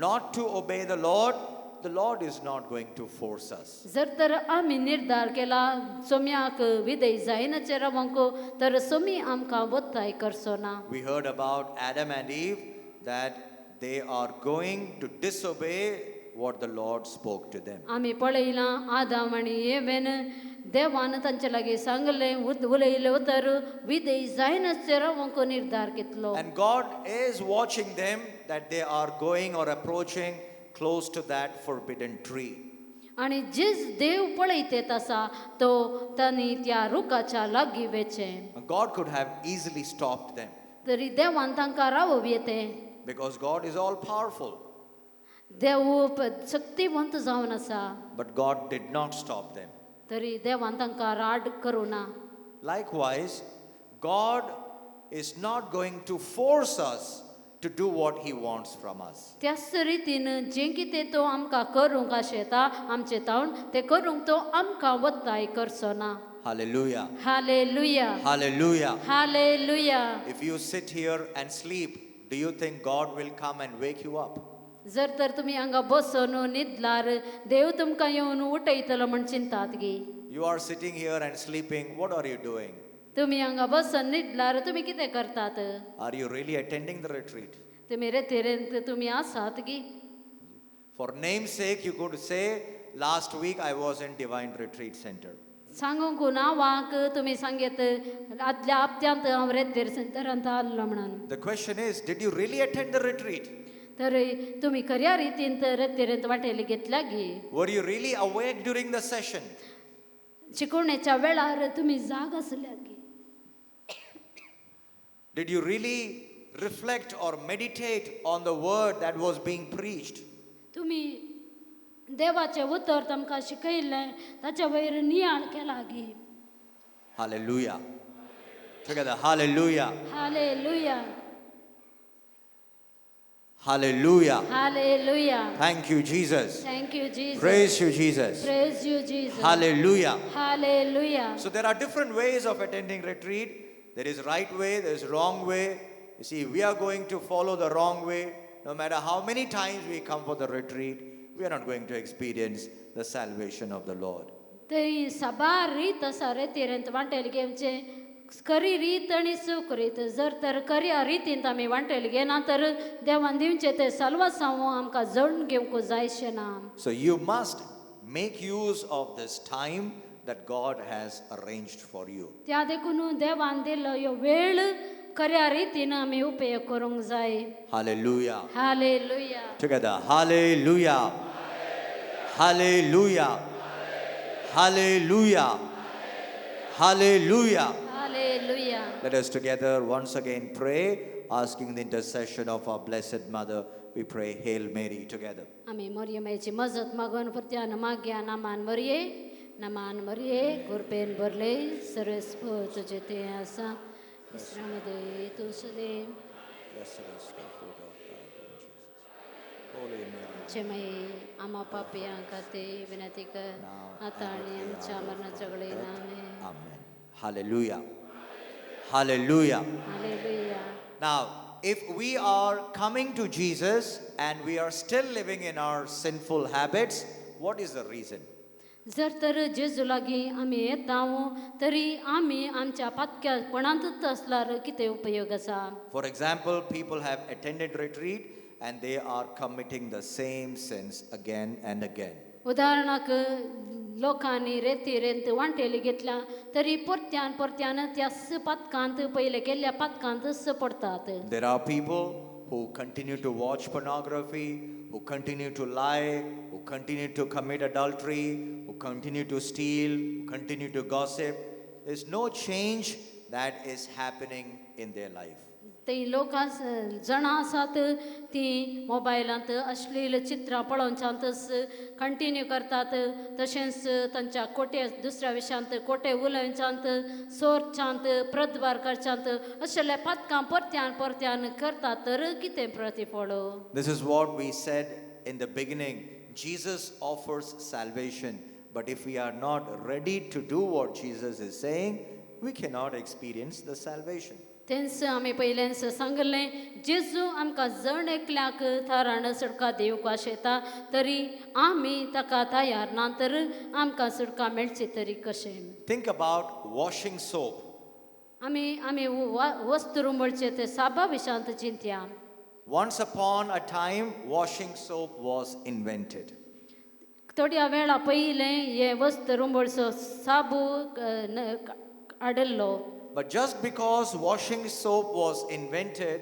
not to obey the Lord, the Lord is not going to force us. जर तर आमी निर्धार केला सोम्याक विधेय जायनाचें रावंक तर सोमी आमकां वत्ताय करचो ना. We heard about Adam and Eve, that they are going to disobey what the Lord spoke to them. आमी पळयलां आदाम आनी एवेन देवान तांचे लागीं सांगलें उलयलें उतर विधेय जायनाचें रावंक निर्धार घेतलो. And God is watching them that they are going or approaching close to that forbidden tree. आनी जेज देव पळयतेत आसा तो तांणी त्या रुखाच्या लागीं वेचें. And God could have easily stopped them तरी देवान तांकां रावप येतें, because God is all powerful. देव शक्तिवंत जावन आसा. But God did not stop them. तरी देवान तांकां राड करूं ना. Likewise, God is not going to force us to do what He wants from us. त्याच रितीन जें कितें तो आमकां करूंक आशेता आमचे तावन तें करूंक तो आमकां वत्ताय करचो ना. Hallelujah. Hallelujah. Hallelujah. Hallelujah. If you sit here and sleep, do you think God will come and wake you up? जर तर तुमी हांगा बसून न्हिदलार देव तुमकां येवन उठयतलो म्हण चिंतात गी? You are sitting here and sleeping. What are you doing? तुमी हांगा बसून न्हिदलार तुमी कितें करतात? Are you really attending the retreat? तुमी रेतेरेंत तुमी आसात गी? For namesake, you could say, "Last week I was in Divine Retreat Center." सांगूंक नांवाक तुमी सांगेत आदल्या हप्त्यांत हांव रेतेर सेंटरांत आसलो म्हणून. The question is, did you really attend the retreat? तर तुमी खऱ्या रितीन तर रेतेरेंत वांटेली घेतल्या गी? Were you really awake during the session? शिकवणेच्या वेळार तुमी जाग आसल्या गी? Did you really reflect or meditate on the word that was being preached? तुमी देवाचें उतर तुमकां शिकयल्लें ताचे वयर नियाळ केला गी? Hallelujah. Together, hallelujah. Hallelujah. Hallelujah. Hallelujah. Thank you, Jesus. Thank you Jesus. Praise you, Jesus. Praise you Jesus. Hallelujah. Hallelujah. So there are different ways of attending retreat. There is right way, there is wrong way. You see, we are going to follow the wrong way. No matter how many times we come for the retreat, we are not going to experience the salvation of the Lord. तरी साबार रीत आसा रेतिरेंत वांटेल घेवचें, खरी रीत आनी चूक रीत. जर तर खऱ्या रितीन आमी वांटेल घेना तर देवान दिवचें तें साल्वासांव आमकां जडून घेवंक जायशें ना. So you must make use of this time that God has arranged for you. त्या देखून देवान दिल्लो ह्यो वेळ खऱ्या रितीन आमी उपयोग करूंक जाय. Hallelujah. Hallelujah. Together, hallelujah. Hallelujah. Hallelujah. Hallelujah. Hallelujah. Let us together once again pray, asking the intercession of our Blessed Mother. We pray, Hail Mary, together. आमी मरियमायची मजत मागून परत्यान मागया. नामान मरये, नामान मरये, कृपेन भरले, सर्वेस्पर तुजे ते आसा, इस्रामध्ये तूं सदैव Blessed is the fruit of thy womb, Jesus. Holy Mary, क्षमये आम्हा पापयां खातीर विनंती कर now आता and आणि at the आमच्या hour of मरणाच्या our वेळी. death. Amen. Amen. Hallelujah. Hallelujah. Hallelujah. Now, if we are coming to Jesus and we are still living in our sinful habits, what is the reason? जर तर जेजू लागीं आमी येता तरी आमी आमच्या पातक्यापणांतूच आसल्यार कितें उपयोग आसा? For example, people have attended retreat and they are committing the same sins again and again. उदाहरणाक लोकांनी रेती रेंत वांटेली घेतल्या तरी परत्यान परत्यान त्याच पातकांत पयले केल्ल्या पातकांतच पडटात. There are people who continue to watch pornography, who continue to lie, who continue to commit adultery, who continue to steal, who continue to gossip. There's no change that is happening in their life. ते लोक जाणां आसात ती मोबायलांत अश्लील चित्रां पळोवच्यांतच continue करतात, तशेंच तांच्या कोटे दुसऱ्या विशयांत कोटे उलोवच्यांत सोरच्यांत प्रदभार करच्यांत अशें पातकां परत्यान परत्यान करतात तर कितें प्रतिफळ? This is what we said in the beginning. Jesus offers salvation, but if we are not ready to do what Jesus is saying, we cannot experience the salvation. तेंच आमी पयल्यान सांगलें, जेजू आमकां जण एकल्याक थारान सुटका दिवंक आशेता तरी आमी ताका तयार ना तर आमकां सुटका मेळची तरी कशें? Think about washing soap. आमी आमी वस्तू रुंबळचे ते साबा Vishant चिंतया. Once upon a time, washing soap was invented. थोड्या वेळा पयलें हे वस्त रुंबळचो साबू हाडिल्लो. But just because washing soap was invented,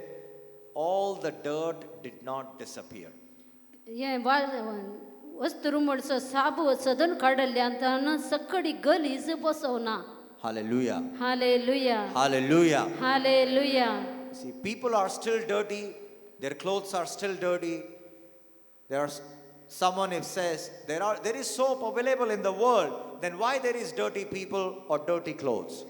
all the dirt did not disappear. हे वा वस्तू रुंबळचो साबू सदन काडिल्ल्यान सकडी गलीज बसवना. Hallelujah. Hallelujah. Hallelujah. Hallelujah. See, people are still dirty, their clothes are still dirty. There's someone if says there is soap available in the world, then why there is dirty people or dirty clothes?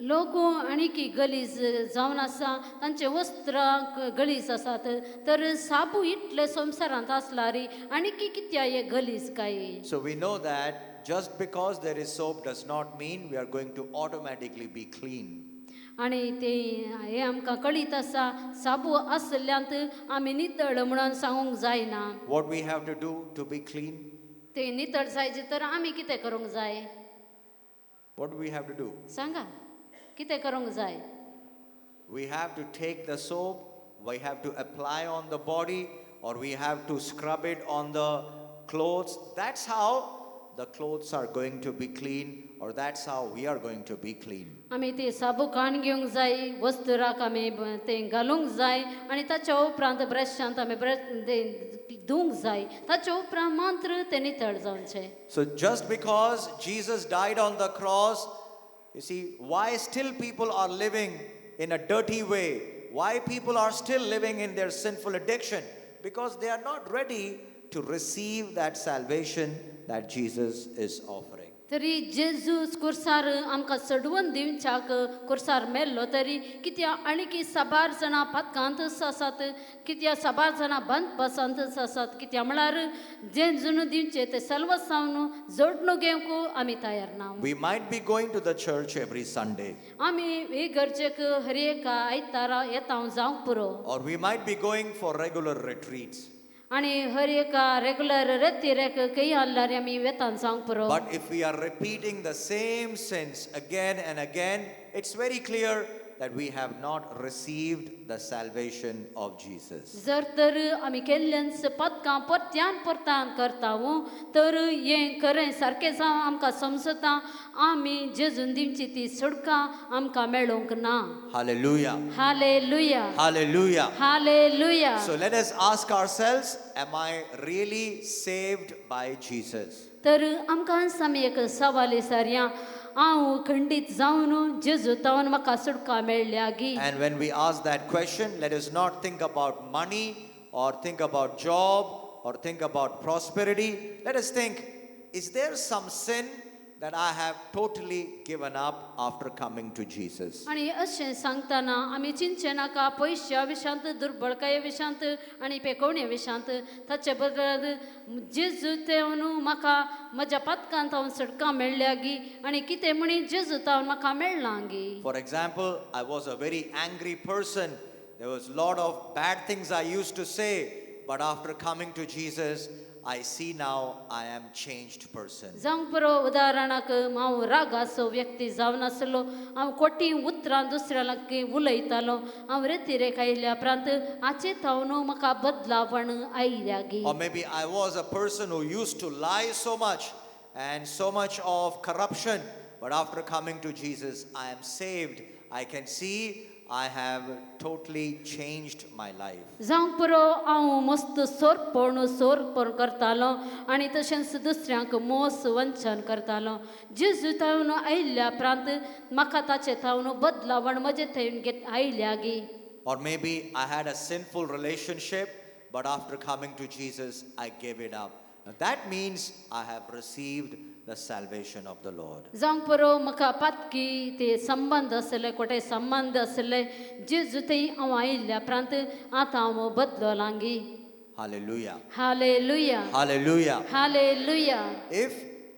लोक आणीकी गलीज जावन आसा, तांचे वस्त्रां गलीज आसात, तर साबू इतले संवसारांत आसलारी आणीकी कित्या हे गलीज काय? So we know that just because there is soap does not mean we are going to automatically be clean. आनी ते हें आमकां कळीत आसा, साबू आसल्ल्यांत आमी नितळ म्हणून सांगूंक जायना. What we have to do to be clean? ते नितळ जायचे तर आमी कितें करूंक जाय? What do we have to do? सांगा कितें करूंक जाय? We have to take the soap, we have to apply on the body, or we have to scrub it on the clothes. That's how the clothes are going to be clean, or that's how we are going to be clean. आमी ती साबू काण घेवंक जाय, वस्तुराक आमी तें घालूंक जाय आनी ताच्या उपरांत ब्रशांत आमी ब्रश तें धुवंक जाय, ताच्या उपरांत मात्र तें नितळ जावचें. So just because Jesus died on the cross, you see, why still people are living in a dirty way? Why people are still living in their sinful addiction? Because they are not ready to receive that salvation that Jesus is offering. तरी Jesus कुर्सार आमकां सडवून दिवच्याक कुर्सार मेल्लो तरी कित्याक आणीकी साबार जाणां पातकांतच आसात, कित्याक साबार जाणां बंद बसांतच आसात, कित्याक म्हळ्यार जेजून दिवचें तें सल्वसावन जोडणू घेवंक आमी तयार ना. We might be going to the church every Sunday, आमी हे गरजेक हर एका आयतारा येता जावंक पुरो, or we might be going for regular retreats. आनी हर एका रेगुलर रेतिरेक खंय आहल्यार आमी वेतान जावंक पुरो. But if we are repeating the same sins again and again, it's very clear that we have not received the salvation of Jesus. जर तर आमी केल्ल्यान पातकां परत्यान परत्यान करता तर हें खरें सारकें जावं आमकां समजता आमी जेजून दिवची ती सुटका आमकां मेळूंक ना. Hallelujah. Hallelujah. Hallelujah. Hallelujah. So let us ask ourselves, am I really saved by Jesus? तर आमकां आमी एक सवाल विचारया, हांव खंडीत जावन जेजू तावन म्हाका सुटका मेळ्ळ्या गी? And when we ask that question, let us not think about money or think about job or think about prosperity. Let us think, is there some sin that I have totally given up after coming to Jesus? आनी अशें सांगतना आमी चिंतचें नाका पयश्या विशांत, दुर्बळकाये विशांत आनी पेकोवणे विशांत, ताचे बदल जेजू तेवन म्हाका म्हज्या पातकांत हांव सुटका मेळ्ळ्या गी आनी कितें म्हणी जेजू तावन म्हाका मेळ्ळां गी? For example, I was a very angry person. There was a lot of bad things I used to say, but after coming to Jesus, I see now I am changed person. जावंक पुरो उदाहरणाक हांव रागाचो व्यक्ती जावन आसलो हांव कोटी उतरां दुसऱ्या लागीं उलयतालो हांव रेतिरेक आयल्या उपरांत हाचे थावन म्हाका बदलावण आयल्या गी. Or maybe I was a person who used to lie so much and so much of corruption, but after coming to Jesus, I am saved. I can see I have totally changed my life. जावंक पुरो हांव मस्त सोरपण सोरपण करतालो आनी तशेंच दुसऱ्यांक मोस वंचन करतालो जेजू थावन आयल्या उपरांत म्हाका ताचे थावन बदलावण म्हजे थंय घेत आयल्या गी. Or maybe I had a sinful relationship, but after coming to Jesus, I gave it up. Now that means I have received the salvation of the Lord. जावंक पुरो म्हाका पातकी ते संबंद आसले कोटे संबंद आसले जेजू थंय हांव आयिल्ल्या उपरांत आतां हांव बदलोलांगी. Hallelujah. Hallelujah. Hallelujah. Hallelujah. If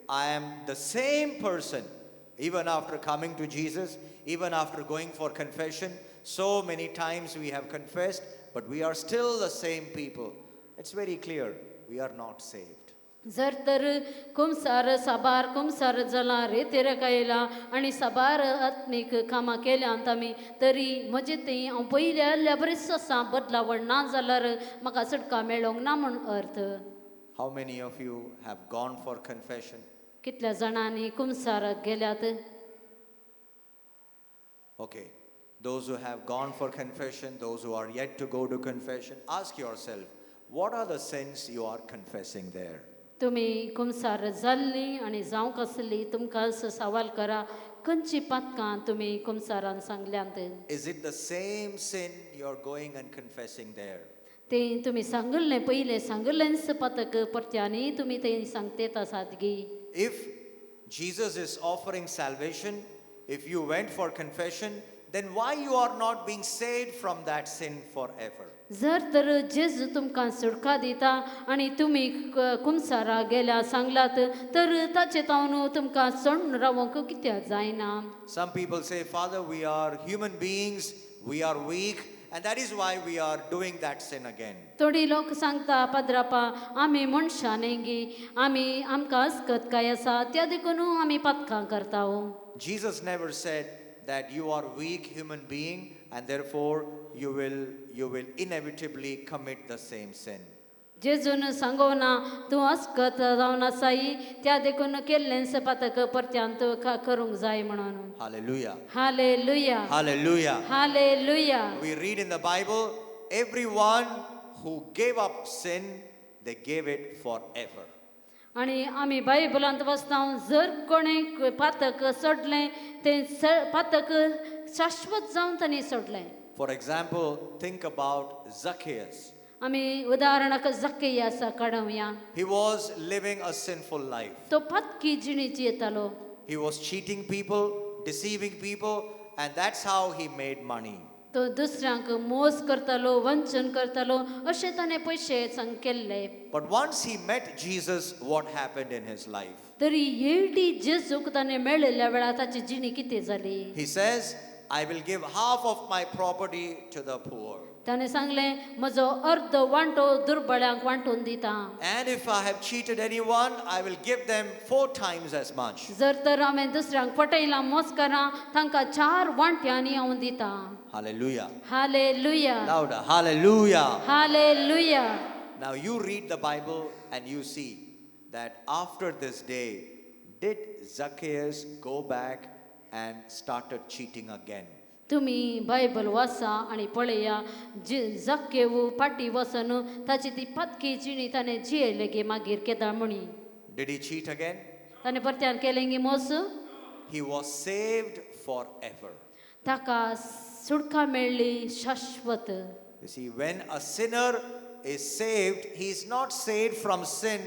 I am the same person, even after coming to Jesus, even after going for confession, so many times we have confessed, but we are still the same people. It's very clear we are not saved. जर तर कुमसार साबार कुमसार जाला रेतेर आयला आनी साबार आत्मीक कामां केल्यांत आमी तरी म्हजे थंय हांव पयले आयिल्ल्या बरेच आसा बदलावण ना जाल्यार म्हाका सुटका मेळोंक ना म्हूण अर्थ. How many of you have gone for confession? कितल्या जाणांनी कुमसाराक गेल्यात? Okay. Those who have gone for confession, those who are yet to go to confession, ask yourself, what are the sins you are confessing there? तुमी कुमसार जाल्ली आनी जावंक आसली तुमकां सवाल करा खंयची पातकां तुमी कुमसारान सांगल्यांत? Is it the same sin you are going and confessing there? तें तुमी सांगल्लें पयलें सांगल्लेंच पातक परत्यानी तुमी तें सांगतेत आसात गी? If Jesus is offering salvation, if you went for confession, then why you are not being saved from that sin forever? जर तर जेजू तुमकां सुटका दिता आनी तुमी कुमसारा गेल्या सांगलात तर ताचे तावन तुमकां सोडून रावंक कित्याक जायना? Some people say, "Father, we are human beings, we are weak, and that is why we are doing that sin again." थोडी लोक सांगता पाद्रापा आमी मनशां न्ही गी आमी आमकां अस्कत काय आसा त्या देखून आमी पातकां करता. Jesus never said that you are weak human being and therefore you will inevitably commit the same sin. जेजून सांगोना तूं अस्कत जावन आसाय त्या देखून केल्लें पातक परत्यान तुका करूंक जाय म्हणून. Hallelujah. Hallelujah. Hallelujah. Hallelujah. We read in the Bible, everyone who gave up sin, they gave it forever. आनी आमी बायबलांत वाचता जर कोणें पातक सोडलें तें पातक शाश्वत जावन तांणी सोडलें. For example, think about Zacchaeus. आमी उदाहरणाक जक्केयासा काडुया. He was living a sinful life. तो पातकी जिणी जियेतालो. He was cheating people, deceiving people, and that's how he made money. तो दुसऱ्यांक मोस करतालो वंचन करतालो अशें ताणें पयशे सांग केल्ले. But once he met Jesus, what happened in his life? तरी येडी जेजूक ताणें मेळिल्ल्या वेळार ताची जिणी कितें जाली? He says, "I will give half of my property to the poor." ताणें सांगलें म्हजो अर्द वांटो दुर्बळ्यांक वांटून दिता. "And if I have cheated anyone, I will give them four times as much." जर तर हांवें दुसऱ्यांक फटयलां मोस करा तांकां चार वांट्यांनी हांव दिता. Hallelujah. Hallelujah. Louder. Hallelujah. Hallelujah. Now you read the Bible and you see that after this day, did Zacchaeus go back and started cheating again? तुमी बायबल वाचा आनी पळया जे जक्केव फाटी वचून ताची ती पातकी जिणी ताणें जियेले गे मागीर केदाळ म्हणी. Did he cheat again? ताणें परत्यान केलें गी मोस? He was saved forever. ताका सुटका मेळ्ळी शाश्वत. You see, when a sinner is saved, he is not saved from sin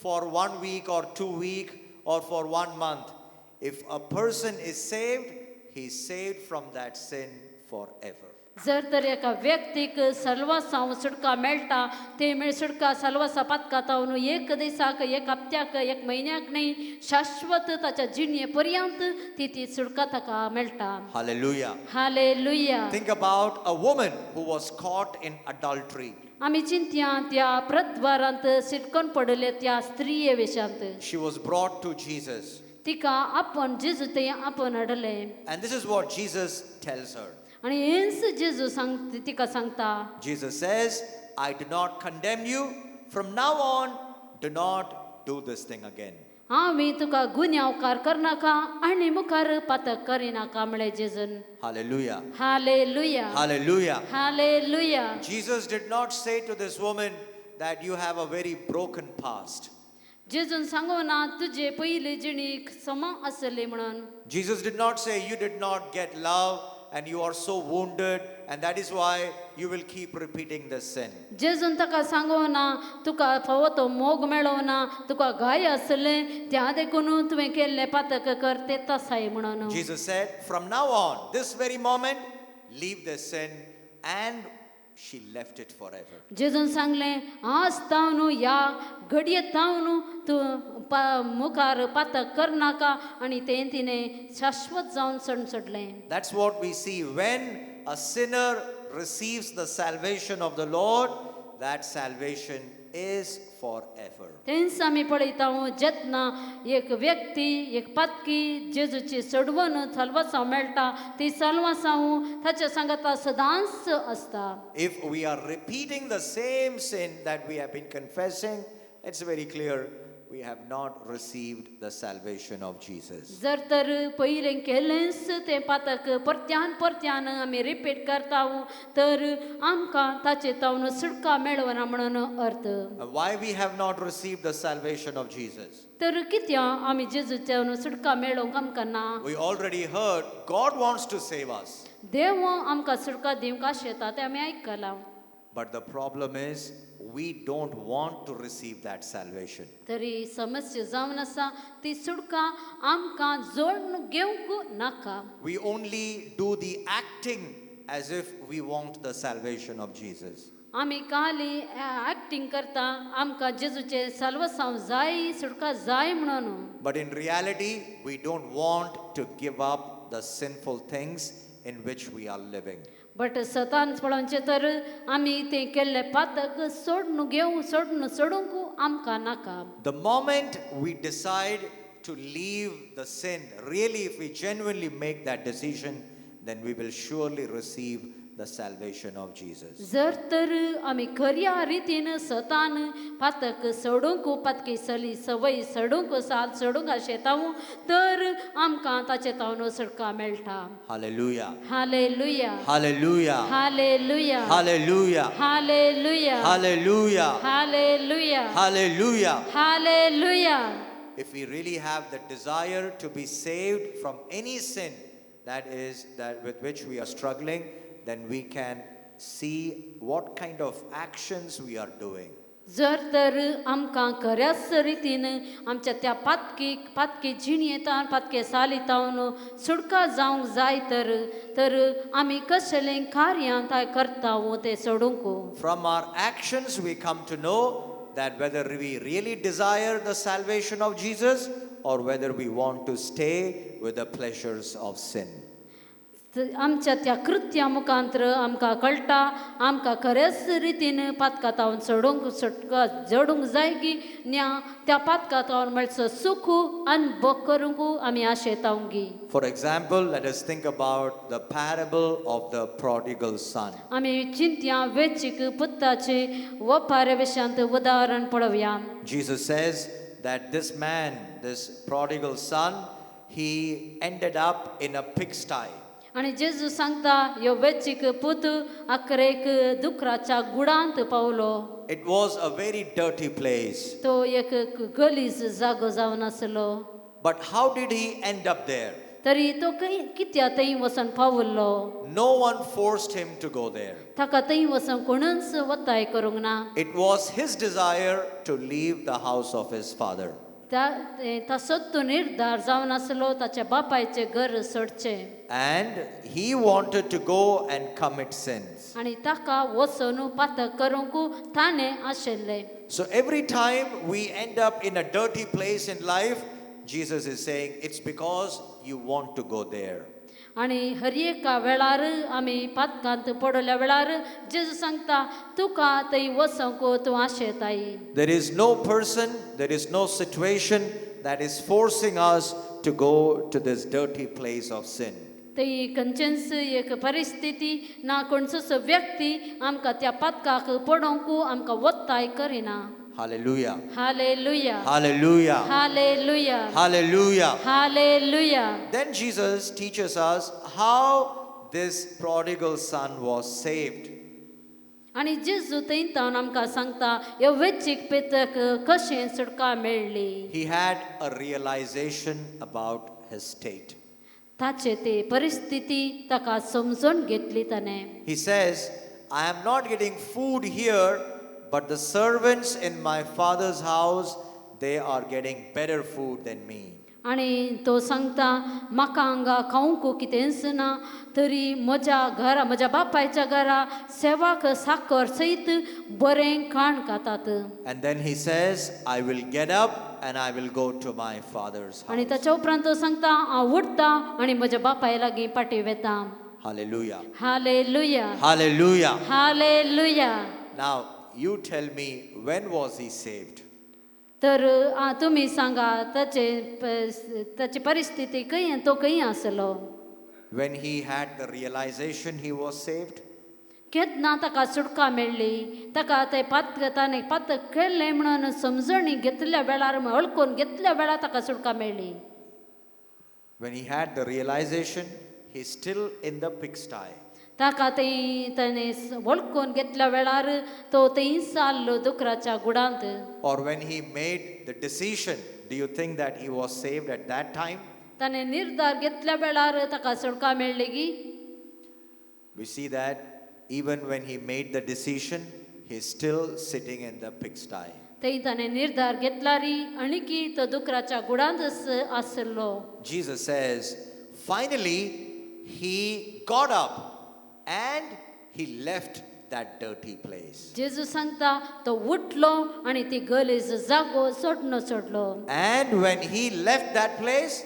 for one week or 2 week or for one month. If a person is saved, he is saved from that sin forever. जर तर एका व्यक्तीक सलवासांव सुटका मेळटा ते मेळ सुटका सलवासा पातकातावन एक दिसाक एक हप्त्याक एक म्हयन्याक न्ही शाश्वत ताच्या जिणे पर्यंत ती ती सुटका ताका मेळटा. Hallelujah. Hallelujah. Think about a woman who was caught in adultery. आमी चिंतया त्या प्रद्वारांत शिरकून पडले त्या स्त्रिये वेशांत. She was brought to Jesus. तिका आपण जेजू थंय आपण हाडले. And this is what Jesus tells her. आनी हेंच जेजू सांग तिका सांगता. Jesus says, "I do not condemn you. From now on, do not do this thing again." हांव तुका गुन्यांवकार करनाका आनी मुखार पातक करिनाका म्हळें जेजून. Hallelujah. Hallelujah. Hallelujah. Hallelujah. Jesus did not say to this woman that you have a very broken past. जेजून सांगू ना तुजे पयली जिणेक समा आसली म्हणून. Jesus did not say you did not get love and you are so wounded and that is why you will keep repeating this sin. जेजून ताका सांगू ना तुका फावो तो मोग मेळो ना, तुका घाय आसले त्या देखून तुवें केल्लें पातक कर ते तसाय म्हणून. Jesus said, "From now on, this very moment, leave this sin," and she left it forever. जेजून सांगलें आज तावन ह्या घडये तावन तूं पा मुखार पातक करनाका आनी तें तिणें शाश्वत जावन सण सोडलें. That's what we see when a sinner receives the salvation of the Lord, that salvation is forever. तेंच आमी पळयता जेन्ना एक व्यक्ती एक पातकी जेजूची सोडवण सलवासांव मेळटा ती सलवासांव ताच्या सांगाता सदांच आसता. If we are repeating the same sin that we have been confessing, it's very clear we have not received the salvation of Jesus. जर तर पयलें केलेंच तें पातक परत्यान परत्यान आमी रिपीट करता तर आमकां ताचे तावन सुटका मेळना म्हणून अर्थ. Why we have not received the salvation of Jesus? तर कित्याक आमी जेजूच्या सुटका मेळोवंक आमकां ना? We already heard God wants to save us. देव आमकां सुटका दिवंक आशेता तें आमी आयकलां. But the problem is we don't want to receive that salvation. तरी समस्या जावन आसा ती सुटका आमकां जोडून घेवंक नाका. We only do the acting as if we want the salvation of Jesus. आमी काली एक्टींग करता आमकां जेजूचें साल्वसांव जाय सुटका जाय म्हणून. But in reality, we don't want to give up the sinful things in which we are living. But सतान पळोवचें तर आमी तें केल्लें पातक सोडून घेवंक सोडून सोडूंक आमकां नाका. The moment we decide to leave the sin, really, if we genuinely make that decision, then we will surely receive the salvation of Jesus. जर तर आमी खऱ्या रितीन सतान पातक सोडूंक पातकी सली संवय सोडूंक साल सोडूंक आशेताव तर आमकां ताचे तावन सुटका मेळटा. Hallelujah. Hallelujah. Hallelujah. Hallelujah. Hallelujah. Hallelujah. Hallelujah. Hallelujah. Hallelujah. Hallelujah. If we really have the desire to be saved from any sin that is that with which we are struggling, then we can see what kind of actions we are doing. जर तर आमकां खऱ्याच रितीन आमच्या त्या पातकी पातकी जिणयेंतान पातके सालितावन सुटका जावंक जाय तर तर आमी कसलें कार्यां काय करता तें सोडूंक. From our actions, we come to know that whether we really desire the salvation of Jesus or whether we want to stay with the pleasures of sin. आमच्या त्या कृत्या मुखांतर आमकां कळटा आमकां खऱ्याच रितीन पातकातावन सोडूंक सुटका जोडूंक जाय की न्या त्या पातकातावन मेळचो सुख अनुभव करूंक आमी आशेतावंगी. For example, let us think about the parable of the prodigal son. आमी चिंतया वेचीक पुताचे वपारे विशयांत उदाहरण पळोवया. Jesus says that this man, this prodigal son, he ended up in a pigsty. आनी जेजू सांगता ह्यो वेचीक पूत अकरेक दुकराच्या गुडांत पावलो. It was a very dirty place. तो एक गलीज जागो जावन आसलो. But how did he end up there? तरी तो खंय कित्या थंय वचून पावल्लो? No one forced him to go there. ताका थंय वचून कोणूच वताय करूंक ना. It was his desire to leave the house of his father. त्या तसोच तो निर्धार जावन आसलो ताच्या बापायचें घर सोडचें. And he wanted to go and commit sins. आनी ताका वचून पातक करूंक ताणें आशिल्लें. So every time we end up in a dirty place in life, Jesus is saying it's because you want to go there. आनी हर एका वेळार आमी पातकांत पडल्या वेळार जेजू सांगता तुका थंय वचोंक तूं आशेताय. There is no person, there is no situation that is forcing us to go to this dirty place of sin. थंय खंयचेंच एक परिस्थिती ना खंयचोच व्यक्ती आमकां त्या पातकाक पडोवंक आमकां वत्ताय करिना. Hallelujah. Hallelujah. Hallelujah. Hallelujah. Hallelujah. Hallelujah. Then Jesus teaches us how this prodigal son was saved. आनी जेजू थंय तावन आमकां सांगता ह्या वेचीक पेतक कशें सुटका मेळ्ळी. He had a realization about his state. ताचे ते परिस्थिती ताका समजून घेतली ताणें. He says, "I am not getting food here, but the servants in my father's house, they are getting better food than me." आनी तो सांगता म्हाका हांगा खावंक कितेंच ना तरी म्हज्या घरा म्हज्या बापायच्या घरा सेवाक साकर सयत बरें खाण खातात. And then he says, "I will get up and I will go to my father's आनी house." ताच्या उपरांत तो सांगता हांव उठता आनी म्हज्या बापाय लागीं फाटीं वेता. Hallelujah. Hallelujah. Hallelujah. Hallelujah. Now, you tell me, when was he saved? तर तुमी सांगा ताचे ताची परिस्थिती खंय तो खंय आसलो? When he had the realization he was saved? केन्ना ताका सुटका मेळ्ळी ताका ते पात ताणें पातक केल्लें म्हणून समजणी घेतल्या वेळार वळखून घेतल्या वेळार ताका सुटका मेळ्ळी. When he had the realization, he's still in the pigsty. ताका थंय ताणें वळखून घेतल्या वेळार तो थंय आसलो दुकराच्या गुडांत. Or when he made the decision, do you think that he was saved at that time? ताणें निर्धार घेतल्या वेळार ताका सुटका मेळ्ळी गी? We see that even when he made the decision, he's still sitting in the pigsty. थंय ताणें निर्धार घेतला री आणकी तो दुकराच्या गुडांतच आसलो. Jesus says, finally, he got up and he left that dirty place. जेजू सांगता तो उठलो आनी ती गलीज जागो सोडनो सोडलो. And when he left that place,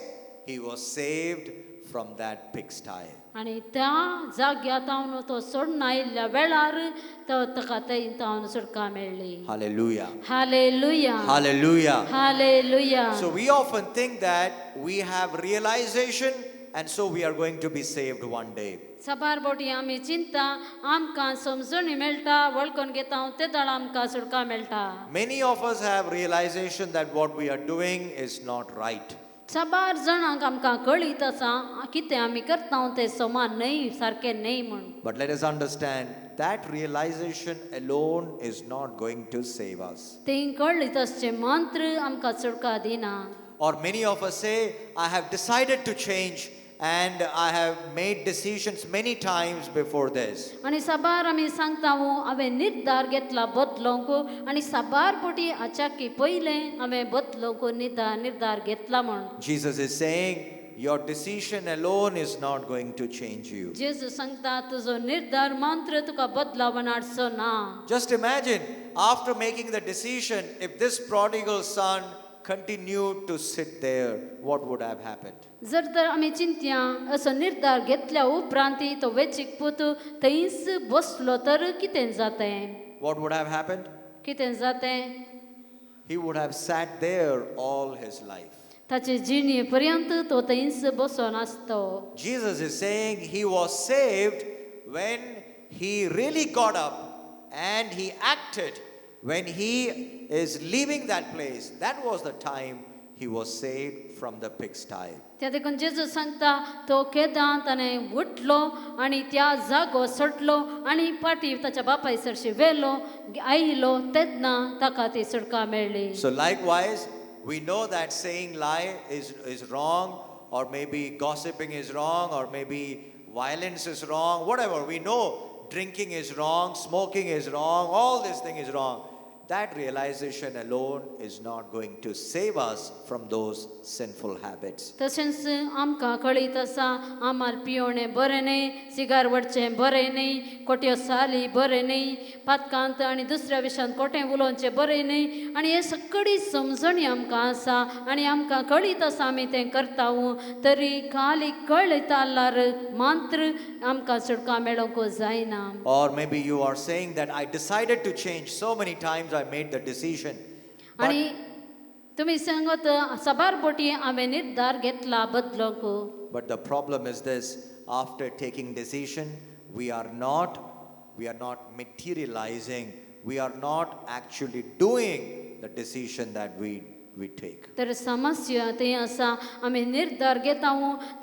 he was saved from that pigsty. आनी त्या जाग्या तावन तो सोडून आयिल्ल्या वेळार तो ताका थंय तावन सुटका मेळ्ळी. Hallelujah. Hallelujah. Hallelujah. Hallelujah. So we often think that we have realization and so we are going to be saved one day. साबार बोटी आमी चिंता आमकां समजणी मेळटा वळखून घेता ते दळ आमकां सुटका मेळटा. Many of us have realization that what we are doing is not right. साबार जाणांक आमकां कळीत आसा कितें आमी करता तें समान न्हय सारकें न्हय म्हूण. But let us understand that realization alone is not going to save us. तें कळीत आसचें मंत्र आमकां सुटका दिना. Or many of us say, "I have decided to change and I have made decisions many times before this." आनी साबार आमी सांगता हांवें निर्धार घेतला बदलोंक आनी साबार बोटी आचाकी पयलें हांवें बदलोंक निर्धार घेतला म्हूण. Jesus is saying, your decision alone is not going to change you. जेजू सांगता तुजो निर्धार मंत्र तुका बदलावन हाडचो ना. Just imagine, after making the decision, if this prodigal son continued to sit there, what would have happened? जर तर आमी चिंतया असो निर्धार घेतल्या उपरांत तो वेचीक पूत थंयच बसलो तर कितें जातें? What would have happened? कितें जातें? He would have sat there all his life. ताचे जिणे पर्यंत तो थंयच बसोन आसतो. Jesus is saying he was saved when he really got up and he acted. When he is leaving that place, that was the time he was saved from the pigsty. त्या देखून जेजू सांगता तो केदां ताणें उठलो आनी त्या जागो सोडलो आनी फाटीं ताच्या बापाय सरशी व्हेलो आयलो तेन्ना ताका ती सुटका मेळ्ळी. So likewise, we know that saying lie is wrong, or maybe gossiping is wrong, or maybe violence is wrong, whatever. We know drinking is wrong, smoking is wrong, all this thing is wrong. That realization alone is not going to save us from those sinful habits. तशेंच आमकां कळीत आसा आमाल पियोणें बरें न्हय, cigar वडचें बरें न्हय, कोट्यो साली बरें न्हय, पातकांत आनी दुसऱ्या विशयांत कोटें उलोवचें बरें न्हय आनी हे सगळी समजणी आमकां आसा आनी आमकां कळीत आसा आमी तें करता तरी खाली कळीत आसल्यार मात्र आमकां सुटका मेळोवंक जायना. Or maybe you are saying that I decided to change. So many times I made the decision. But, आनी तुमी सांगत साबार बोटी हांवें निर्धार घेतला बदलोंक. But the problem is this: after taking decision, we are not materializing. We are not actually doing the decision that we take. तर समस्या थंय आसा आमी निर्धार घेता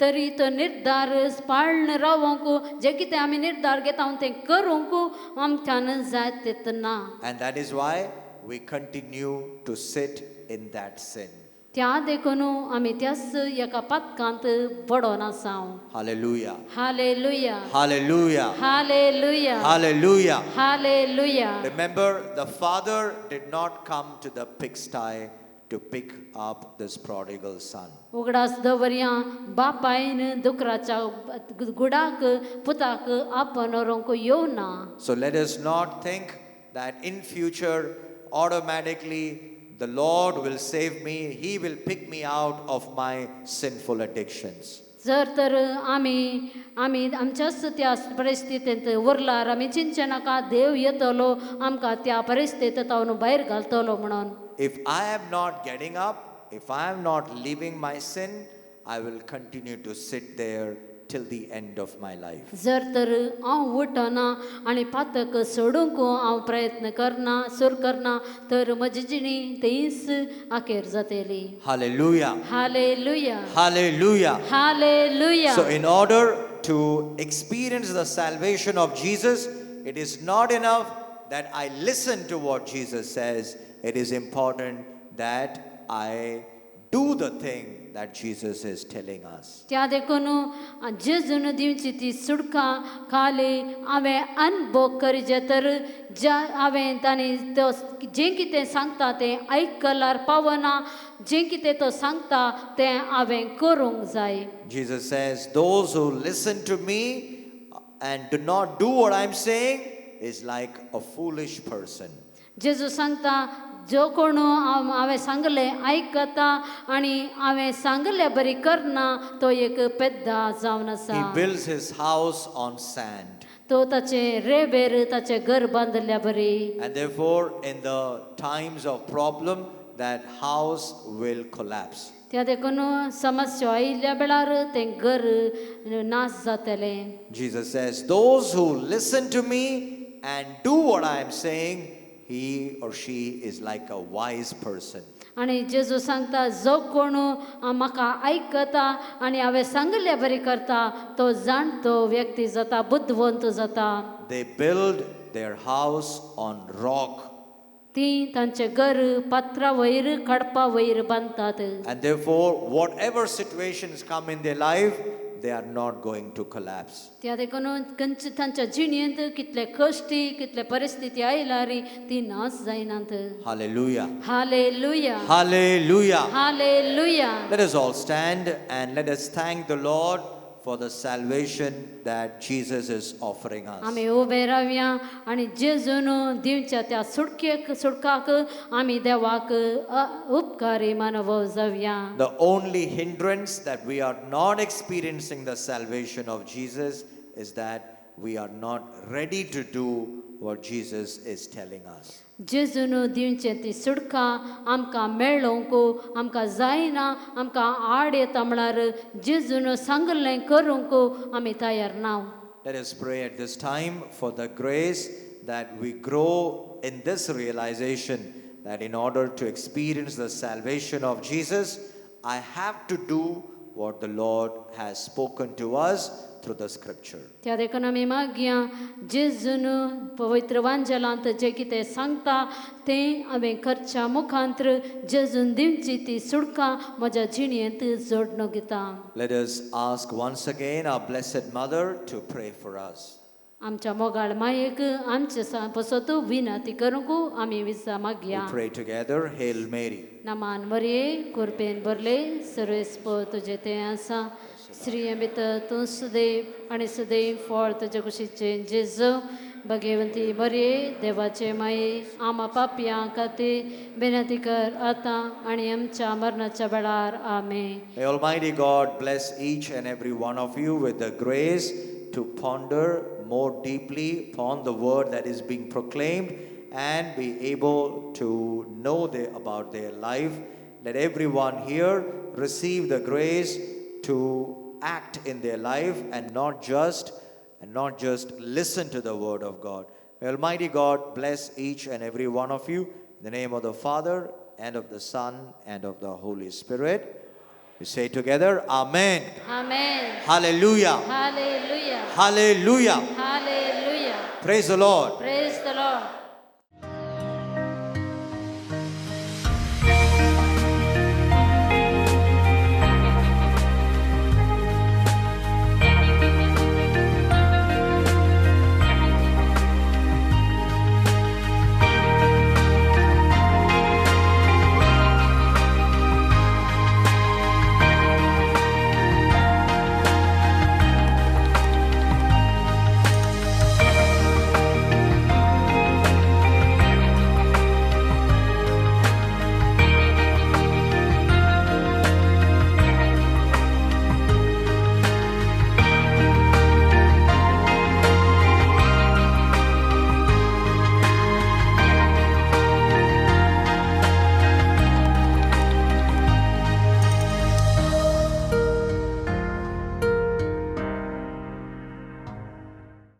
तरी तो निर्धार पाळून रावोंक जे कितें आमी निर्धार घेता तें करूंक आमच्यान जायत ना. And that is why we continue to sit in that sin. त्या देखून आमी त्याच एका पातकांत पडोन आसा. Hallelujah. Hallelujah. Hallelujah. Hallelujah. Hallelujah. Hallelujah. Remember, the father did not come to the pigsty to pick up this prodigal son. उगडास दवरया बापायन दुकराच्या गुडाक पुताक आपण व्हरूंक येवना. So let us not think that in future, automatically, the Lord will save me, He will pick me out of my sinful addictions. जर तर आमी आमी आमच्याच त्या परिस्थितींत उरलार आमी चिंतचे नाका देव येतलो आमकां त्या परिस्थितींत भायर घालतलो म्हणून. If I am not getting up, if I am not leaving my sin, I will continue to sit there till the end of my life. जर तर हांव उठना आनी पातक सोडूंक हांव प्रयत्न करना सुर करना तर म्हजी जिणी थंयच अखेर जातली. Hallelujah. Hallelujah. Hallelujah. Hallelujah. So, in order to experience the salvation of Jesus, it is not enough that I listen to what Jesus says. It is important that I do the thing that Jesus is telling us. त्या देखून जेजून दिवची ती सुटका खाली हांवें अनभोग करीजे तर ज्या हांवें तांणी तो जें कितें सांगता तें आयकल्यार पावना, जें कितें तो सांगता तें हांवें करूंक जाय. Jesus says, "Those who listen to me and do not do what I'm saying is like a foolish person." जेजू सांगता जो कोण हांवें सांगलें आयकता आनी हांवें सांगले बरी करना तो एक पेद्दा जावन He आसा. Builds his house on sand. तो ताचे रेबेर ताचें घर बांदल्या बरी. And therefore, in the times of problem, that house will collapse. त्या देखून समस्या आयिल्ल्या वेळार तें घर नाश जातलें. Jesus says, "Those who listen to me and do what I am saying, he or she is like a wise person." आनी जेजू सांगता जो कोण म्हाका आयकता आनी हांवें सांगले बरी करता तो जाणतो व्यक्ती जाता, बुद्धवंत जाता. They build their house on rock. ती तांचें घर पात्रा वयर काडपा वयर बांदतात. And therefore, whatever situations come in their life, they are not going to collapse. त्या देखून खंयचे तांच्या जिणेंत कितले कश्टी कितले परिस्थिती आयल्यार ती नाश जायनात. Hallelujah. Hallelujah. Hallelujah. Hallelujah. Let us all stand and let us thank the Lord for the salvation that Jesus is offering us. आमी उबे रावया आनी जेजून दिवच्या त्या सुटकेक सुटकाक आमी देवाक उपकारी मानव जावया. The only hindrance that we are not experiencing the salvation of Jesus is that we are not ready to do what Jesus is telling us. जेजून दिवचें ती सुटका आमकां मेळोवंक आमकां जायना, आमकां आड येता म्हळ्यार जेजून सांगलें करूंक आमी तयार ना. Let us pray at this time for the grace that we grow in this realization that in order to experience the salvation of Jesus, I have to do what the Lord has spoken to us through the scripture. त्या देखून आमी मागया जेजून पवित्र वांजेलांत जें कितें सांगता तें हांवें करच्या मुखांत्र जेजून दिवची ती सुटका म्हज्या जिणेंत जोडणूक घेता. Let us ask once again our Blessed Mother to pray for us. आमच्या मोगाळ मायेक आमचे पसत विनंती करूंक आमी विजा मागया. We pray together. Hail Mary. नमान मरये, कुरपेन भरले, सर्वेस्प तुजे तें आसा. स्त्रिये भितर तूं सुदैव आनी सुदैव फळ तुजे कुशीचें जेजू. भगवंती मरये, देवाचे माये, आमा पापयां खातीर विनंती कर आतां आनी आमच्या मरणाच्या वेळार. आमेन. May Almighty God bless each and every one of you with the grace to ponder more deeply upon the word that is being proclaimed and be able to know about their life. Let everyone here receive the grace to act in their life and not just listen to the word of God. May Almighty God bless each and every one of you. In the name of the Father and of the Son and of the Holy Spirit. We say together, Amen. Amen. Hallelujah. Hallelujah. Hallelujah. Hallelujah. Praise the Lord. Praise the Lord.